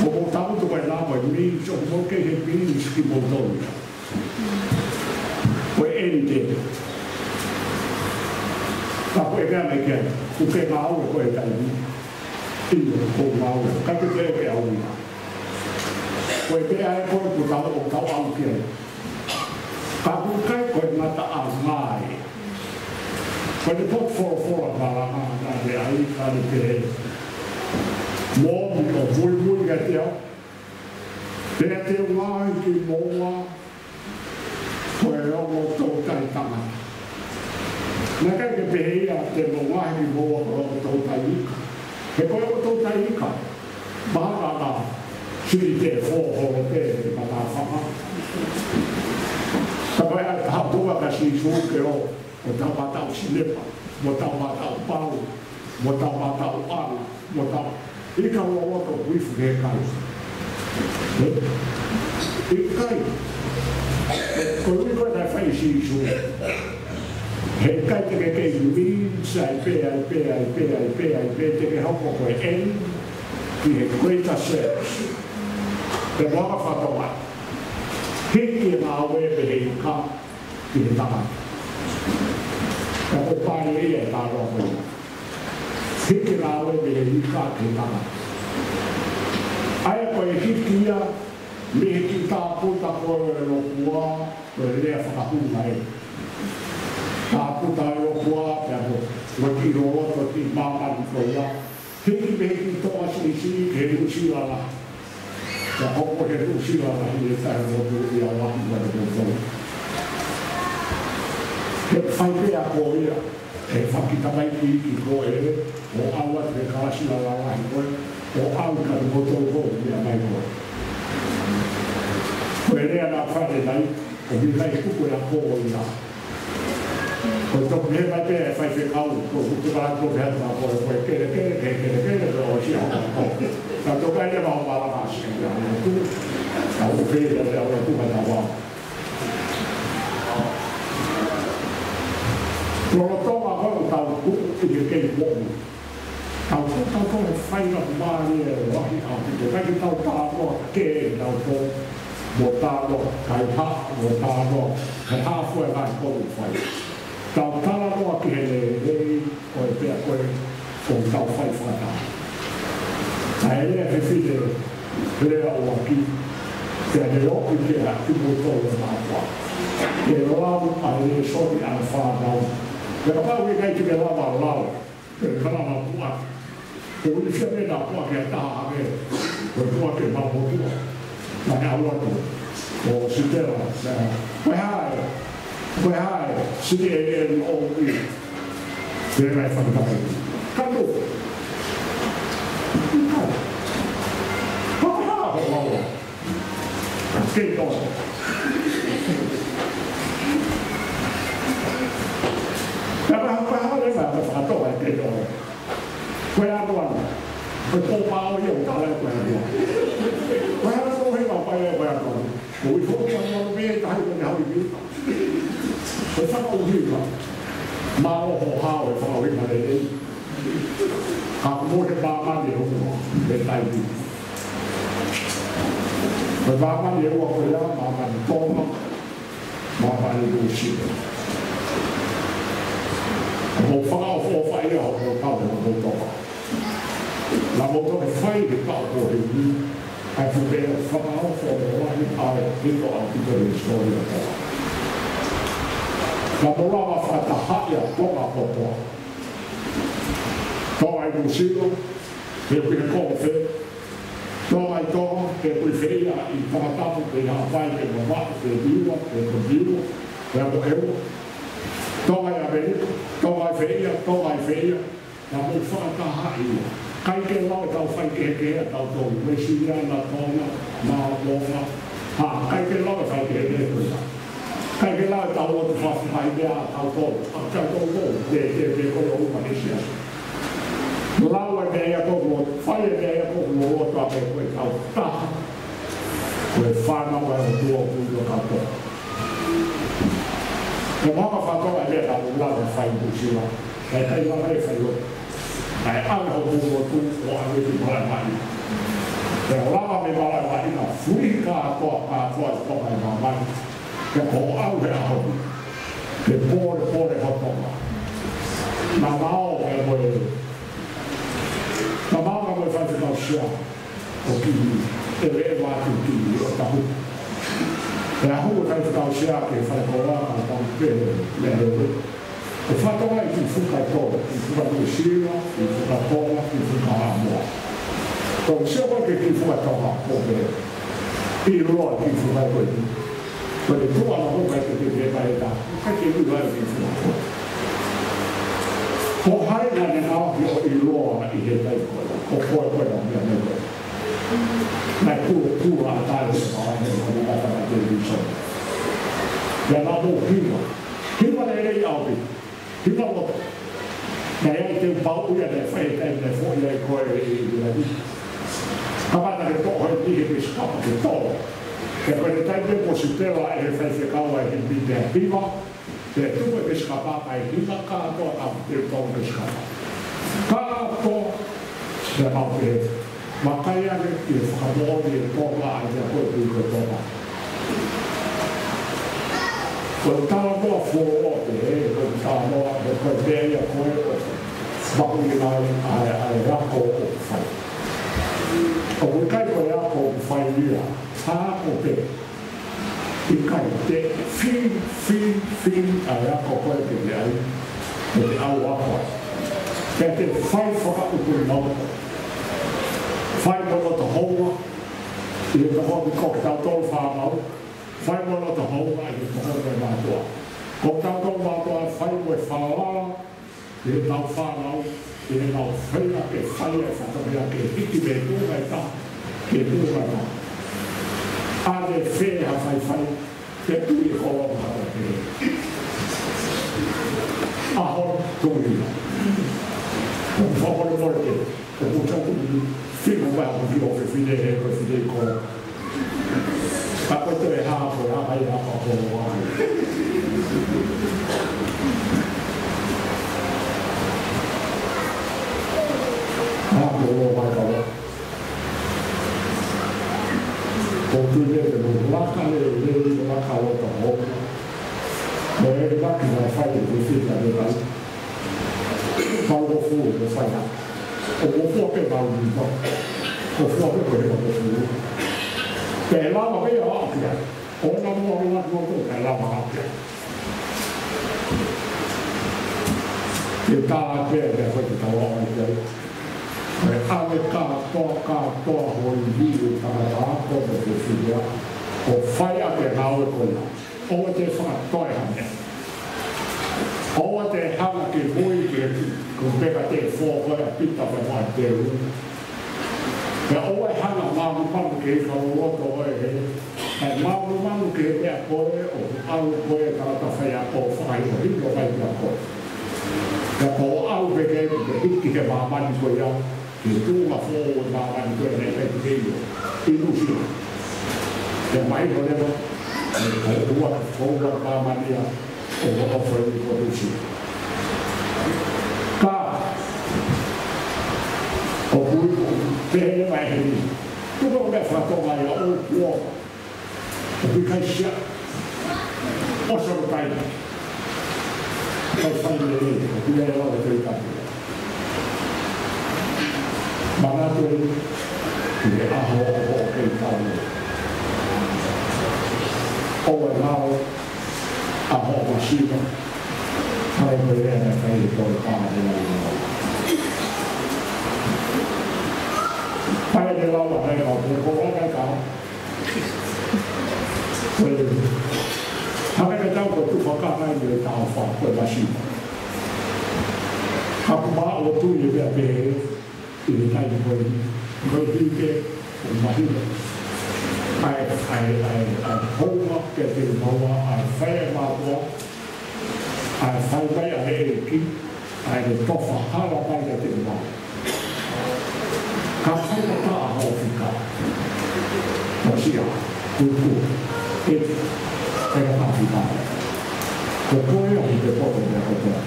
ʻOku mou tangutu ko ena ko e minisi, ʻoku mou kei he minisi kimoutolu. Ko e ʻeni te. Ka ko e meʻa mai ke, ʻoku ke ngāue ko e taimi. ʻIo, ʻoku ou ngāue. Ka ke ke ke au ia. Ko e meʻa ē ko ē ʻoku tau, ʻoku tau aʻu ki ai. Ka ʻoku ʻikai ko e ngataʻanga ia. Ko e potu folofola malanga naʻe ʻai ka ne pehē. Moʻoni ʻo muimui kiate au, pea te u ngaohi kimoua ko e ongo toutai tangata. Naʻe ʻikai ke pehē ia te u ngaohi kimoua ko e ongo toutai ika. He ko e ongo toutai ika, mahalo naʻa na siʻi tefito holo pē he matāfanga. Ka ko e ʻai ha tuʻa kia Sīsū ke ō, mo tau mātau sinepa, mo tau mātau pau, mo tau mātau ʻana, mo tau ika loloto kuifu he kai. ʻE, ʻikai. Ko e ui ko ē naʻe fai ʻe Sīsū. He ʻikai te ke kei mīn sai pē, ai pē, ai pē, ai pē, ai pē, te ke hoko ko e eni ki he greater church. Te moa ka fatonga. Hiki e ngāue mei he ika ki he tangata. Ka ko e pāle ia e tāloa ko ia. Hiki e ngāue mei he ika ki he tangata. ʻA ia ko e hiki ia mei he kiʻi tāputa ko e ʻOtua, ko e lea fakahū mai. Tāputa e ʻOtua, pea mo, mo e kiʻi loloto kiʻi māmani ko ia. Hiki mei he kiʻi toʻa siʻisiʻi ki he Nuʻusila lahi. Pea hoko he Nuʻusila lahi ʻe taha motu ia lahi ʻa e motu. He fai pē ʻa koe ia, he fakatamaiki ki koe, ʻo ʻalu atu he kalasi lalahi ko ē, ʻo ʻalu ka motu ko ia mai ko ē. Ko e lea naʻa fale nai, ʻo mi kai kuku ia ko ia. Ko e toki he mai pē faifekau, ko e kuku ka toki he atu ko e, ko e kelekele, ke kelekele, ko e ʻosi ʻa ko. Ka toki ai e mau mala kasi, ke au e kuku. Ka u pē ia, ke au e kuku ka tau. Lolotonga ko e tau kuku, ʻi he kei moʻu. Tau ko tau ko e fai na kumari e lahi ʻaupito. ʻIkai ke tau talanoa ke tau ko mo talanoa kaihaʻa mo talanoa kaihaʻa fue ngai ko u fai. Tau talanoa ki he lelei ko e pea ko e ko tau fai fakataha. ʻA e lea he fefine lea ʻo aki. Pea ne ʻoku ke a ki mo tau e mātua. Ke lau ʻa e lēsoni ʻa e fānau. Pea kapau ʻe ʻikai te ke lava lau. Ko e kalama puʻa. Ko e ʻuhinga pē naʻa puʻa ke taha hake. Ko e puʻa ke mau motuʻa. Naʻe ʻalu atu. Ko Sitela, naʻe, ko e hā ē. Ko e hā ē. C A N O E. Pea naʻe fakatakai. Kano. Ko e hā ho mau. Kei tō. Ka paha, paha, le ma, ka fakatō, kei tō. Ko e ʻanuʻanu. Ko e pōpao ia ʻo tala ko e ʻanuʻanu. Ko e ʻanuʻanu he ma pai ko e ʻanuʻanu. Ko e foki ʻanuʻanu me tahi ko e hau i mi. Ko e fakaʻuhinga. Mālō hoʻo hao e fakaʻuhinga lelei. Ka ko e māmani ʻe ua, he taimi. Ko e māmani ʻe ua ko ia, māmani Tonga, māmani Nuʻusila. Mou fakaʻofoʻofa ia hoʻomou kau hoʻomou Tonga. Naʻa mou toki fai he kaʻu ko eni, ʻa e fuʻu meʻa fakaʻofoʻofa lahi ʻa e hito ʻaupito he hisitōlia Tonga. Naʻa mou lava fakatahaʻi ʻa Tonga kotoa. Tonga ʻi Nuʻusila, pe ʻoku ʻi he kolofe. Tonga ʻi Tonga, pe ʻoku ʻi fē ia, ʻi Tongatapu, pe ʻi Haʻapai, pe Vavaʻu, pe Niua, pe ko Niua, pe ko ʻEua. Tonga ʻi ʻAmelika, Tonga ʻi fē ia, Tonga ʻi fē ia. Naʻa mou fakatahaʻi ia. ʻIkai ke lau ʻetau faikehekehe ʻatautolu, Uēsiliana, Tonga, Māmonga, hā, ʻikai ke lau e faikehekehe ko ia. ʻIkai ke lau ʻetau lotu fafanga ʻi meʻa ʻatautolu, ʻa kitautolu, te, te, te ko e ʻoku ma he siasi. Lau e meʻa ia ko ē, fai e meʻa ia ko ē, lotu ʻa pē ko e tau taha. Ko e fānau ʻa e ʻOtua ʻoku ʻi loto kātoa. Ko e maama fātoa e meʻa naʻa mou lava fai Nuʻusila. Kae ʻikai lava e fai lotu. Kae ʻave hoʻomou lotu ʻo ʻave ki Malaʻe Maʻi. Pea lava mei Malaʻe Maʻi naʻa fulihi kātoa, kātoa e Tonga ʻi māmani. Pea ko hoʻo ʻalu he ʻaho ni. Ke pōlepole ho Tonga. Naʻa mau ō pea mo e. Naʻa mau ō mo e faifekau sea. ʻO kiʻi ʻeveʻeva atu kiʻi ʻo tahu. Pea hū e faifekau sea ki he falekoloa ka tau pehē lea lele. ʻE fakatonga e kiʻi fuka ʻe tolu, kiʻi fuka Nuʻusila, kiʻi fuka Tonga, kiʻi fuka Haʻamoa. Ko e sio ko ē ki he kiʻi fuka Tonga, ʻoku ke ʻiloa e kiʻi fuka ko ē. Ko e tuʻa la ko ē ke ke ke mai ta, ʻikai ke ʻiloa e kiʻi fuka. Ko hai naʻa ne ngaohi ʻo ʻiloa ʻi he taimi ko ē, ko koe ko ē naʻa ne meʻa ko ē. Naʻe kua kua ʻa tae he maʻa he ko e ngata mai television. Ia naʻa mou hiva. Hiva lelei ʻaupito. Hiva loto. Naʻe ʻi ai e teu pau ia naʻe fai he taimi naʻe foʻi ai koe ʻi ʻIlani. Kamata ke toʻo e niʻihi he pesikapa ke toʻo. He ko e taimi pē kuo ʻosi pela ʻe he faifekau ʻa e himi pea hiva. Pea tuku e pesikapa kae hiva kātoa ka teu pau pesikapa. Kātoa. Pea mau pehē. Vakai ange ki he fakamoʻoni ʻe Tonga ʻa ia ko e kui ko Tonga. Ko e talanoa foʻou pē, ko e talanoa, ko e meʻa ia ko ē ʻoku mahuʻinga ai ʻa e, ʻa e ako ʻoku fai. ʻOku ʻikai ko e ako ʻoku fai ia, ha ako pē. ʻIkai te fili, fili, fili ʻa e ako ko ē ke te ʻai, ke te ʻalu ako ai. Ke te fai fakaʻutu mau. Fai mo e loto hounga, ʻi he toko ki ko kitautolu fānau, fai mo e loto hounga, ʻi he toko ki he mātuʻa. Ko kitautolu mātuʻa, fai mo e falala, ʻi heʻetau fānau, ʻi heʻenau feinga ke fai e fatongia ke hiki mei tuʻunga ʻe taha ki he tuʻunga ʻe taha. ʻA e fē ha faifai, ke tui e koloa maʻu pē. ʻAho tui. ʻOku fakamolemole ke, ʻoku ou tui, fino mai ʻoku ki ʻo fefine he ko e fefine ko. Ka ko e toe hā ko e hā mai hā ko e koloa. Hā ko e koloa mai ka lo. ʻOku ou tui ke te mo laka lelei, mo laka loto hounga. Mo e laki mai fai e kusi ka me kai. Pau ko fua ko fai ha. ʻOku fua pē mau ni pa. ʻOku fua pē ko he mau ko fua. Pea lava pē ʻo aʻu ki ai. ʻO na mua mua mua ko pea lava aʻu ki ai. Ke tā pē, pea ko e ke tau aʻu ki ai. Ko e ʻave kātoa, kātoa hoʻo ivi ʻo tangata ako mo e fefine. ʻO fai ʻa e ngāue ko ia. ʻOua te fakatoe ha meʻa. ʻOua te hanga ke mui ke ku peka te fō ko e pita pe mai te u. Pea ʻoua ʻe hanga māmani ke ika loto ʻo e he. ʻE māmani ke meʻa ko ē ʻoku ʻalu ko ē tangata faiako fakaʻilo hiko mai kia koe. Pea ko au pē ke, ke hiki he māmani ko ia. Ke tuʻu ma fō ʻo māmani ko ē naʻe ʻikai te ke ʻilo. ʻI Nuʻusila. Pea mai ko leva, ʻe, ʻe, ua, ko ua māmani ia, ʻo, ʻo, ʻo fai ko Nuʻusila. Ka, ʻoku ui, ʻoku pehē mai heni. Tuku ʻo meʻa fakatonga ia ʻo kuo. ʻOku ʻikai siʻa. ʻOsi hono taimi. ʻIkai fai lelei, ʻoku ʻikai lava ke ʻikai. Manatu eni, ʻi he ʻaho ʻoku kei tau. ʻOua ʻe ngalo, ʻaho masiva, fai mo e lea naʻe fai ʻe Tolu Pā he lau. Fai ʻe Lau ʻa e kau, ko e kau ʻa e kau. Ko e, hangē ko e tau ko e tufa ka ngai ʻi he tau fa, ko e masiva. Ka ʻoku maʻu ʻo tui e meʻa pehē, ʻi he taimi ko eni, ko e hike, ʻo mahino. ʻA e, ʻa e, ʻa e, ʻa e hounga ke te maua, ʻa e fai e mātuʻa, ʻa e fai mai ʻa e ʻEiki, ʻa e tofa hala mai ke te maua. Ka fai ka taʻa hoʻo fika. Ka sia, tuku, e, e ka taʻa fika. Ko koe ʻoku te poto meʻa kotoa.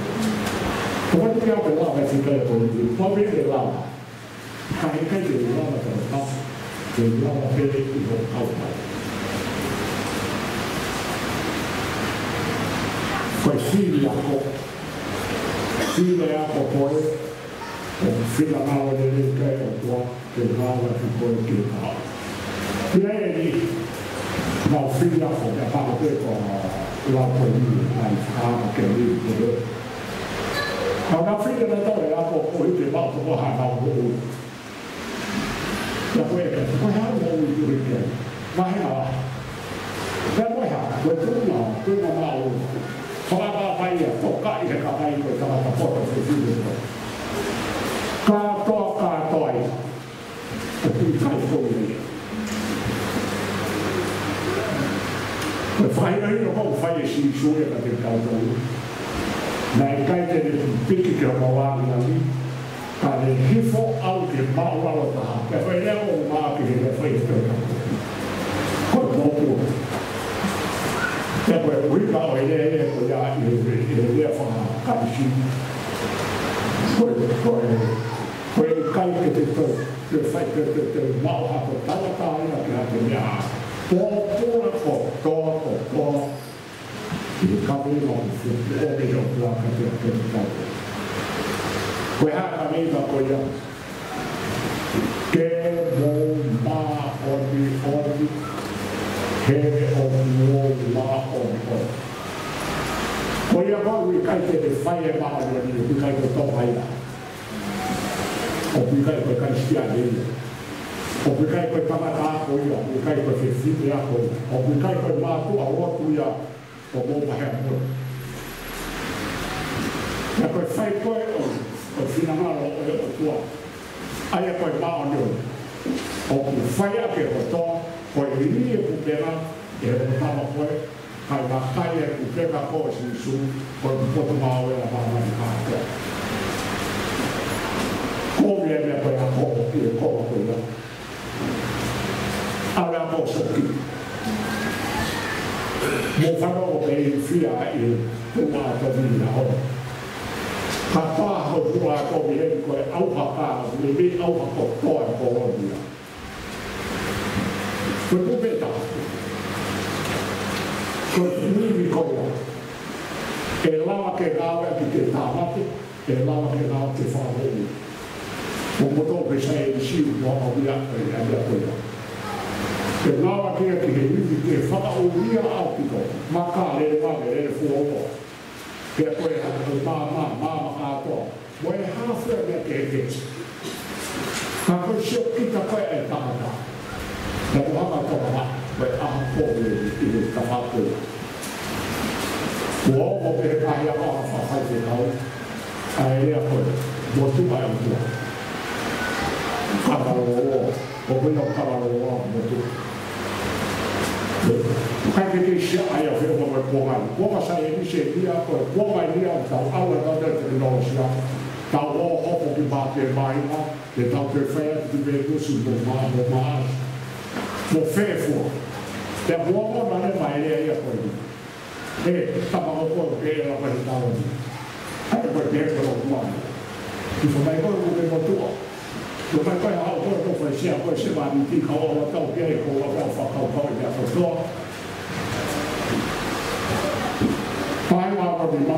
Ko koe te ʻape lava e fika e koe, ko koe te lava. Ka heʻikai te lava tau tau, te lava pē ʻi hoʻo kaupau. Ko e fili ako, fili ako ko ē, ʻo fili ngāue lelei ki he ʻOtua, ke lava ki koe ke tau. Pea eni, mau fili ako, pea pako pē ko lau ko eni, ai, faka ke ni, ke. Ka nau fili na tau e ako, ko ʻi te mau toko hana o. Ko e, ko e hā ʻoku mou ui ui ki ai? Vahe ʻa. Pea ko e hā, ko e tuʻunga, tuʻunga māʻolunga. Fakapapauʻi ia, tokaʻi he kakai ko e tangata poto fefine ko ē. Kātoa, kātoa ia. ʻOku ʻikai ko ia. Ko e fakahinohino ko ē ʻoku fai ʻe Sīsū ia kiate kitautolu. Naʻe ʻikai te ne piki ki hono lāngilangi, ka ne hifo ʻo aʻu ki he māʻulalo taha. Pea ko e lea ʻoku maʻu ki he lea fai ʻe Peita. Ko e mōpuna. Pea ko e ʻuhinga ʻo e lea ko ia ʻi he, ʻi he lea faka-Kalisi. Ko e, ko e, ko e ʻikai ke te toe, te fai, te, te, te maʻu ha toe tauʻatāina ki ha toe meʻa. Pōpula kotoa, kotoa. ʻI he kaveinga ʻoku fuʻu ʻomi ʻe he ʻOtua kiate kitautolu. Ko e hā e kaveinga ko ia? Ke mou māʻoniʻoni, he ʻoku ou māʻoniʻoni. Ko ia ʻoku ʻikai te ne fai e māʻoniʻoni, ʻoku ʻikai ko e Tonga ia. ʻOku ʻikai ko e Kalisitiane ia. ʻOku ʻikai ko e tangata ako ia, ʻoku ʻikai ko e fefine ako ia. ʻOku ʻikai ko e mātuʻa lotu ia ʻo mou vahe mo ia. Pea ko e fai ko ē ʻo, ʻo e finangalo ʻo e ʻOtua, ʻa ia ko e māʻoniʻoni, ʻoku fai ʻaki e kotoa, ko e liliu e kupenga ʻe he tama ko ē, kae vakai e kupenga ko ē ʻo Sīsū, ko e potungāue ʻa māmani kātoa. Ko e meʻa ko ē ʻa ko ē, ko e meʻa ko ia. ʻAlu ʻa Pōseti. Mou fanongo pē ʻi he fia ʻi he tuʻunga ʻātomi ʻi he ʻaho ni. Ka pā ho tuʻunga ʻātomi heni ko e ʻauha ka, meimei ʻauha kotoa e kolonia. Ko e pupeta. Ko e ivi ko ia. ʻE lava ke ngāueʻaki ke tāmate. ʻE lava ke ngāueʻaki ke fakamoʻui. Ko moutolu ko e saienisi ʻoku mou ʻaʻahi ʻa e meʻa ko ia. ʻE ngāueʻaki ia ki he ivi ke fakaʻulia ʻaupito. Maka, lele vave, lele fuoloa. Pea ko e hā, ko e maama, maama kātoa. Mo e hā fua e meʻa kehekehe. Ka ko e siokita ko ē ʻa e tangata. Naʻa ku hanga ʻo tokanga, ko e ʻaho ko ē ʻi he tafaʻaki. Kuo ongo pē he ngaahi ʻaho fakafaifekau ʻa e lea ko e motuʻa ʻa e ʻOtua. Kamalōloa, ʻoku ʻikai ko e kamalōloa motuʻa. ʻIkai ke kei siʻi ʻa e feʻunga mo e kuonga ni. Kuonga saienisi eni ia, ko e kuonga eni ia ʻoku tau ʻalu ai ʻetau tekinolosia. Tau ō hopo ki māmani, ke tau toe fai atu ki Venus mo Mā-, mo Mars. Mo fē fua. Pea kuo ongo mai e lea ia ko eni. ʻE, tama ko ē ke ʻalu mai he tau ni. ʻAi ko ē ke ʻalu mai. Ki fo mai ko ē ke motuʻa. Ko mai ko ē ʻa ko ē ko fai sia ko ē se mani ti ka ʻoua tau ke ko ʻoua tau fakakaukau ʻi he ʻaho kotoa. Paenga ko e nima.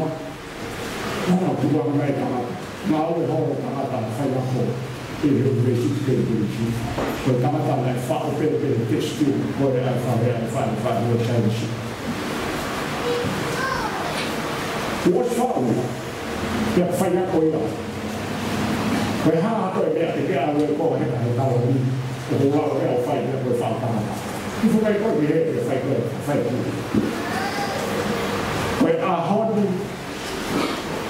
Naʻa ku tuku ange mai tangata. Naʻa ku ʻi he holo tangata faiako ʻi he University Cambridge. Ko e tangata naʻe faʻu pē pē testi ko e ʻai fale, ʻai fale, fale, fale, saienisi. Kuo ʻosi faʻu ia. Pea faiako ia. Ko e hā ko e meʻa te ke ʻalu ai ko ē he, he talo ni. Ko e lau ke ʻalu fai ia ko e faʻu tangata. Ki fo mai ko ē he, he fai ko ē, fai ko ē. Ko e ʻaho ni,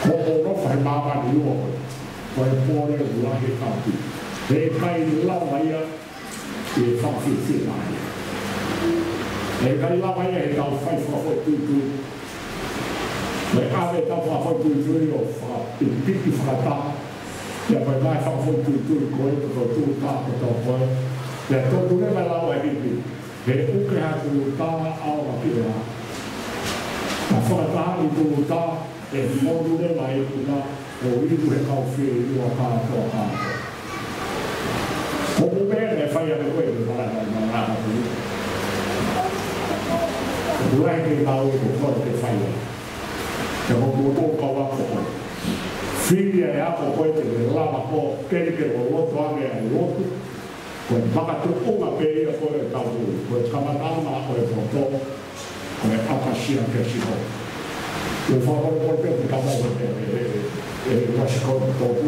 ko hono fai māmani ua ko ē. Ko e pole ua he kapi. He ʻikai lava ia ʻe fakafiefia mai. He ʻikai lava ia he tau fai fakafoʻituitui. Ko e ʻave tau fakafoʻituitui ʻo fakapipiki fakataha. Pea ko e ngaahi fakafoʻituitui ko ē, ko e tūtā kotoa ko ē. Pea tonu leva lau ʻa e hipi. He ʻuke ha tūtā ʻaonga ki ʻea. Ka fakataha ʻi tūtā, ʻe fonu leva e ikuna, ʻo inu he kau fieinua kātoa kātoa. Ko e meʻa naʻe fai ʻaki ko ē, ʻe malanga, malanga, malanga. Ko e lahi ke ngāue ko ē ke fai ai. Pea ko e moutolu kau ako ko ē. Fili ʻa e ako ko ē te ke lava ko ē ke ke loloto ange ʻa e lotu. Ko e makatuʻunga pē ia ko ē ʻetau moʻui, ko e kamataʻanga ʻo e poto, ko e ʻapasia kia Sihova. ʻOku ou fakamolemole pē ki he kakai ʻi he, ʻi he, ʻi he, ʻi he Uasi Kolotopu.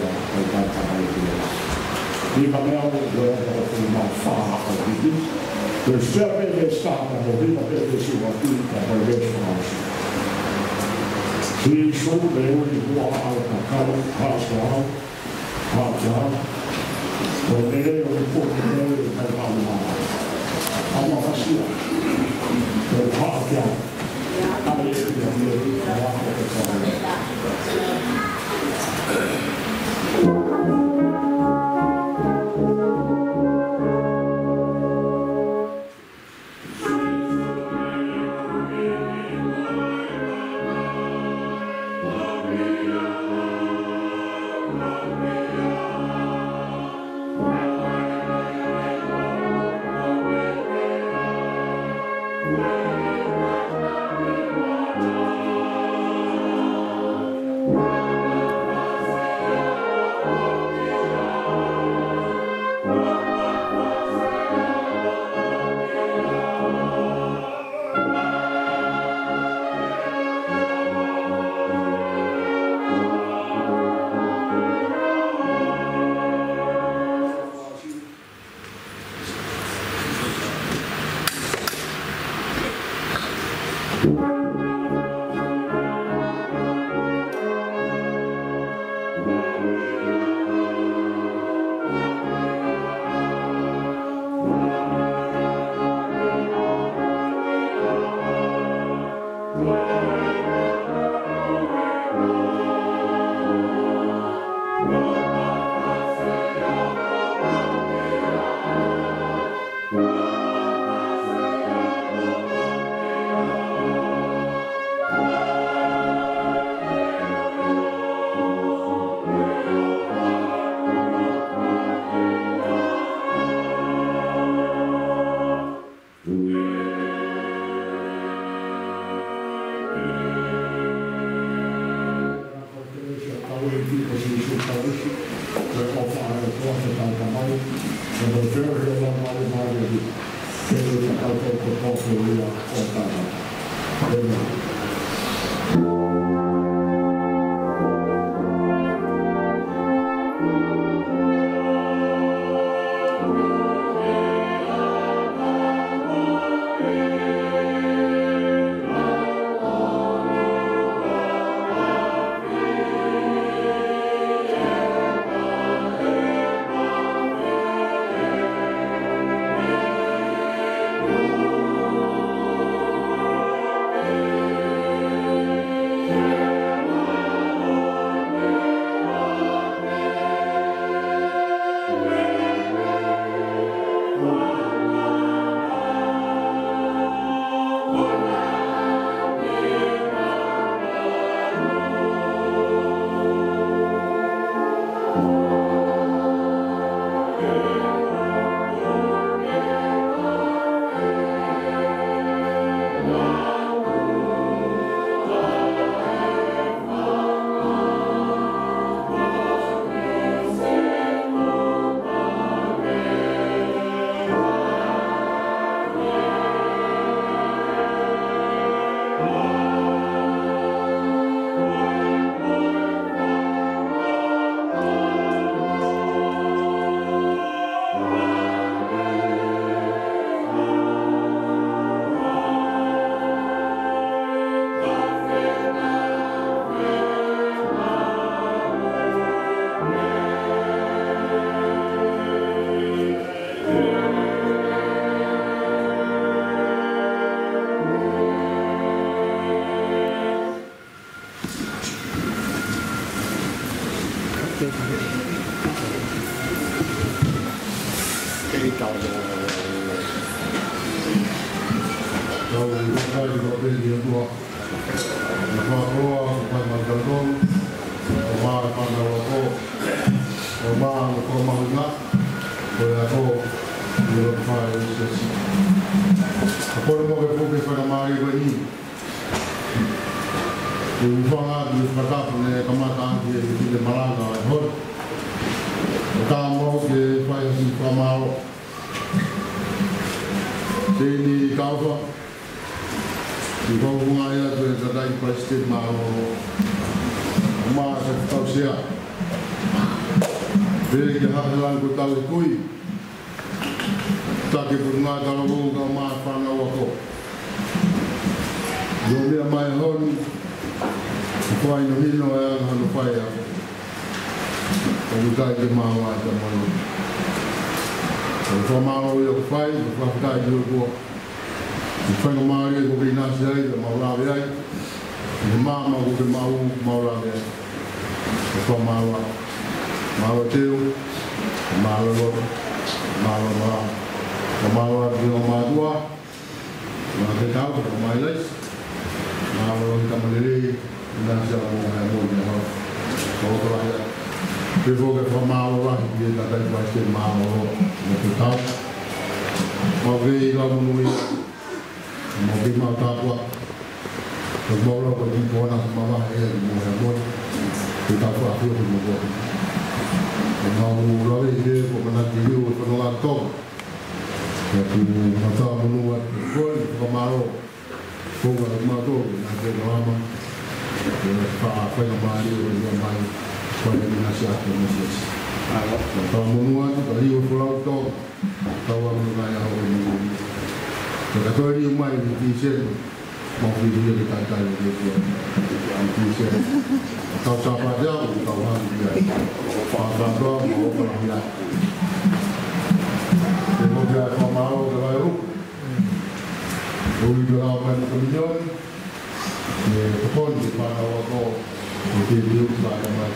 ʻa e tangata ʻi he ʻEiki. Himi mei he ua afe uofulu mā fā ʻa e himi. Ko e sea pē veesi taha pea mo himi pē veesi ua ki he pea mo e veesi fakaʻosi. Sīsū, ʻe ui muʻa ʻa e kakai, haʻu kiate au, haʻu kiate au. Ko e lelei ʻo e potu ko eni ʻe ʻikai haʻu mamaʻo. ʻAlu ʻo fakasia. Ko e haʻu kiate au. Kei tau. Tau ʻi he kakai ʻo pē ki he ʻOtua. ʻOku ou fakaʻapaʻapa, ʻoku fai mai kiate au, ʻoku ou fānau ako, ʻoku ou maʻu ko mahuʻinga, ko e ako, ʻi he fai ʻo e siasi. Ka ko e mo ke puke fai na mai ko eni. ʻOku ou fakaʻapaʻapa, ʻoku ou fakaʻapaʻapa ne kamata ʻaki e fefine malanga ʻo e holi. ʻOku ou maʻu ke fai ha siʻi fakamālō. Teini Kaufa, ʻi he kaungā ia ko e tangataʻeiki palesiteni mālōlō. Mā sa tau sea. Pea ki he hakalangi ko tau e kui. Taki Potungāue Talavou kae ʻumaʻā e fānau ako. ʻIo meʻa mai honi, ʻoku fai no hino e anga hono fai ako. ʻOku ʻikai ke maʻu ai ka malu. ʻOku fakamālō ia ʻoku fai, ʻoku fakafetaʻi ki he ʻOtua. ʻOku faingamālie kuo ke ʻinasi ai, ʻoku mau lave ai. ʻI he maama kuo ke maʻu, mau lave ai. ʻOku fakamālō. Mālō Teu, mālō Loto, mālō Mā. Fakamālō atu ki he mātuʻa. Mālō Fetau, mālō Laisi. Mālō ʻi he tama lelei, ʻinasi ʻa mo e mo ia ho. Ko e tokolahi atu. Pea foki e fakamālō lahi ki he tangataʻeiki palesiteni mālōlō, mo Fetau. Mau kei lau monūʻia, mau kei mau tāpuaki. Ko mau lau ko e kiʻi kona sa mamahi ʻe mo ia mo. Ke tau fakaʻapaʻapa mo ia. Ko mau lau ʻe he ko manatu ki he fononga Tonga. Ko e kiʻi mata monū atu ko e fakamālō. Ko e kiʻi mata monū atu ko e fakamālō. Ko e faingamālie ʻo e meʻa mai. Ko e ʻinasi atu mo e siasi. Ko e fakamālō atu ka liu folau Tonga. Tau ʻalu mai ʻa hoʻo monū. Ko e ka toe liu mai ni ki senu. Mau fiefia ke talitali ʻe he ʻEiki. Mau fiefia. Tau Sāpate au, tau hangi ia. Pāpātoa, mau ʻofa lahi ai. Te mo kia fakamālō te vai ru. Ui te lau mai mo Kominioni. Ke tokoni ke fānau ako. Ke te liu fānau mai.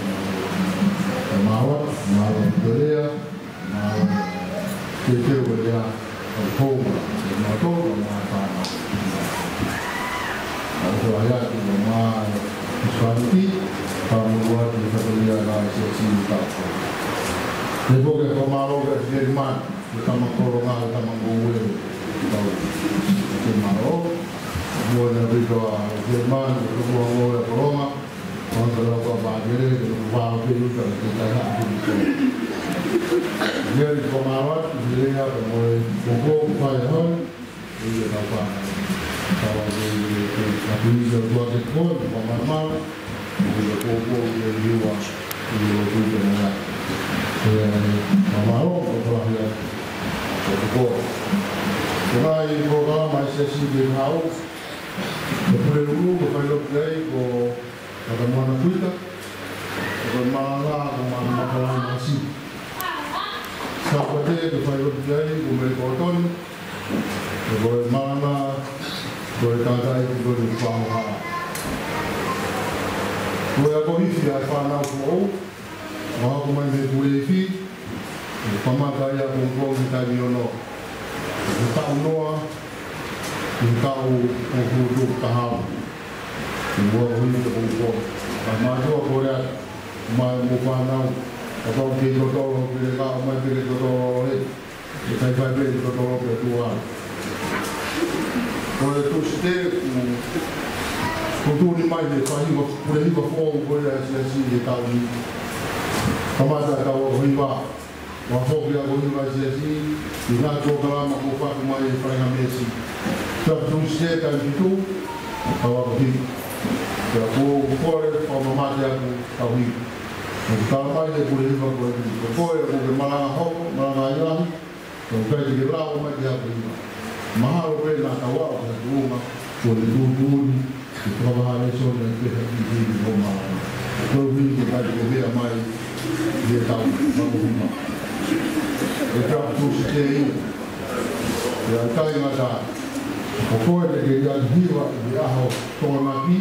Mālō, mālō te lea. Mālō. Ke te ue ia, ʻa e kou, ʻa e mātou, ʻa e mātāna. ʻA e ʻofa ia ki he mā, ʻa e sāniti, ka mo ua ki he katolia ka e siasi ni ka ko. Te po ke fakamālō ki he Filimani, ki he tama kolonga, ki he tama ngoue, ki he tau, ki he mālō. Mo e na vito ʻa Filimani, ki he tama ngoue kolonga, ʻOku ou lau ka pākele, ke u pāpē uta ke kai haʻa ke miko. Ia i ko mālō atu, i lea ka mo e koko, fai hon, i e kapa. Kapa ke, ke, ke, ka pui i tua ke ko, ka mamau, i e koko, i e liua, i e lotu ke mea. Ia, ka mālō, ka pākele, ka koko. Ko nai ko ka mai se si ke hau, ko pule ulu, ko fai lotu ai, ko Ka ka moana kuita, ka ka malanga, ka malanga makalanga masi. Sāpate, ka fai lotu ki ai, ko Mele Kotoni, ka ko e malanga, ko e kātai, ko e fāoha. Ko e ako hifi ʻa e fānau foʻou, ʻo hoko mai mei Kuleifi, ʻo kamata ia ko ko ki taimi ono. Ko taʻu noa, ko taʻu ʻo kutu tahau. Ko ua ko hini ko ko. Ka mātua ko rea, mai mo fānau. Ka pau ke totolo, ke le ka, mai ke totolo, e. Ke kai fai pe totolo, ke tua. Ko e Tūsite, ku, ku tuni mai he fahiva, pule hiva foʻou ko ia siasi he taʻu ni. Kamata taʻu ʻo hiva. Ua foki a ko hiva siasi, i ngā tōkalama ko fatu mai e fainga mesi. Tapu Tūsite taimi fitu, taʻu ako hiva. Pea ko kore, fakamamate aku taʻu hiva. Ko talamai he pule hiva ko e ko koe, ko ke malanga hoko, malanga ai lahi, Ko kai te ke lau mai ki he ako hiva. Mahalo pē na ka wao ka tuonga, ko e tūtūni, ke fakavaha lēsoni ai pē ha kiʻi kiʻi ko mā. Ko e ui ke kai te ke meʻa mai, ki he taʻu, ako hiva. E tapu Tūsite ia. Ia kai ngata, ko koe te ke ia hiva, i he ʻaho Tokonaki,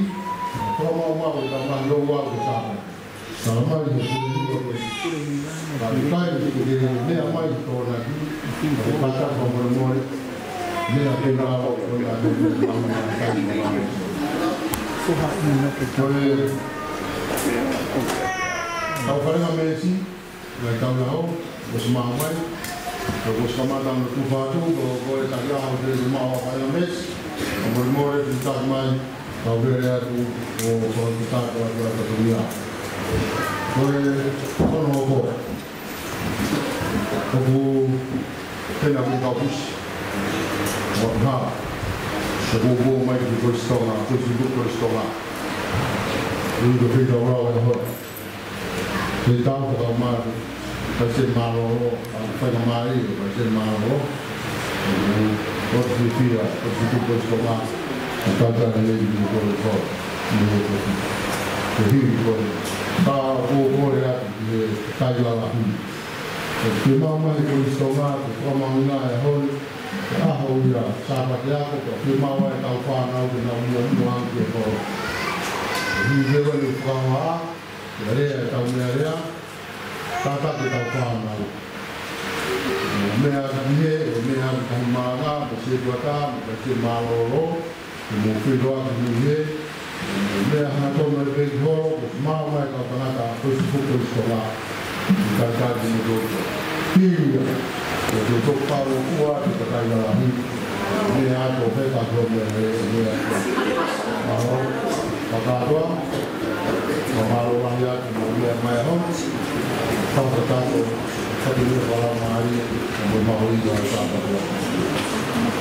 ko mau mau, ka mahi o wau ke sākai. Tala mai he pule ni ko e. Ka ʻikai ke meʻa mai ki tōna ki. Ko e kātaki fakamolemole. Meʻa ke ngā o ko e ngā meʻa ke ngā meʻa ke ngā meʻa. Ko e. Tau falenga meesi. Ngai tau lao. Ko e simau mai. Ko e kuo kamata ʻo tufa atu. Ko e, ko e taki ʻaho te mau falenga meesi. Fakamolemole, te u taki mai. Kau lele atu ʻo kau te tato atu atu atu ia. Ko e ono ko. ʻOku tena ʻoku kau pisi. Mo ha. Se kuo kuo mai ki Kolisi Tonga, Kolisi Tonga, Kolisi Tonga. Ui ko fei tau rau e hoa. Te tau fakamalu, fai se mālōlō, fai ka mai, fai se mālōlō. Ko e fiefia, ko e fitu ko e soma, ko e tata ne le i ko e ko, ne le ko e. Ko e hili ko e, ka ko ko le atu, ki he kai lalahi. Ko e fiemaʻu mai ko e soma, ko e kamaunga e hoi, ko e ʻaho ia, Sāpate ako, ko e fiemaʻu ai kau fānau, ke nau muʻomuʻa ki he kolo. Ko e hili ko e fakahā, Ko e lea ʻetau meʻalea, kātaki ʻetau fānau. Mo e meʻa ki he, mo e meʻa ki he malanga, mo e sētuata, mo e sē mālōlō, mo e filoa ki he, mo e meʻa hangatonu e peki holo, ko e maʻu mai kau tangata, ko e sifu ko e sola, mo e kātaki mo e toto. Pia, ko e toto pau ʻo kua, ko e kakai lalahi, meʻa atu he kātoa meʻa, meʻa, meʻa. Mālō, kātoa. Ka mālō lahi atu mo e meʻa mai hon. Tau ka tātou, ka te meʻa wala mai, mo e maho i ka tātou.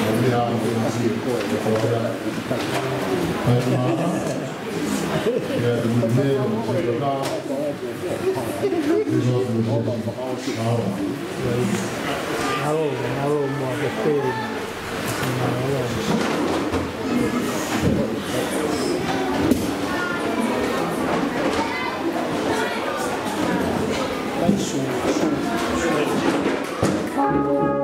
Mo e meʻa mo e meʻa si, mo e wala. Hai mālō. Ia te meʻa mo e meʻa. Mālō, mālō mo e meʻa.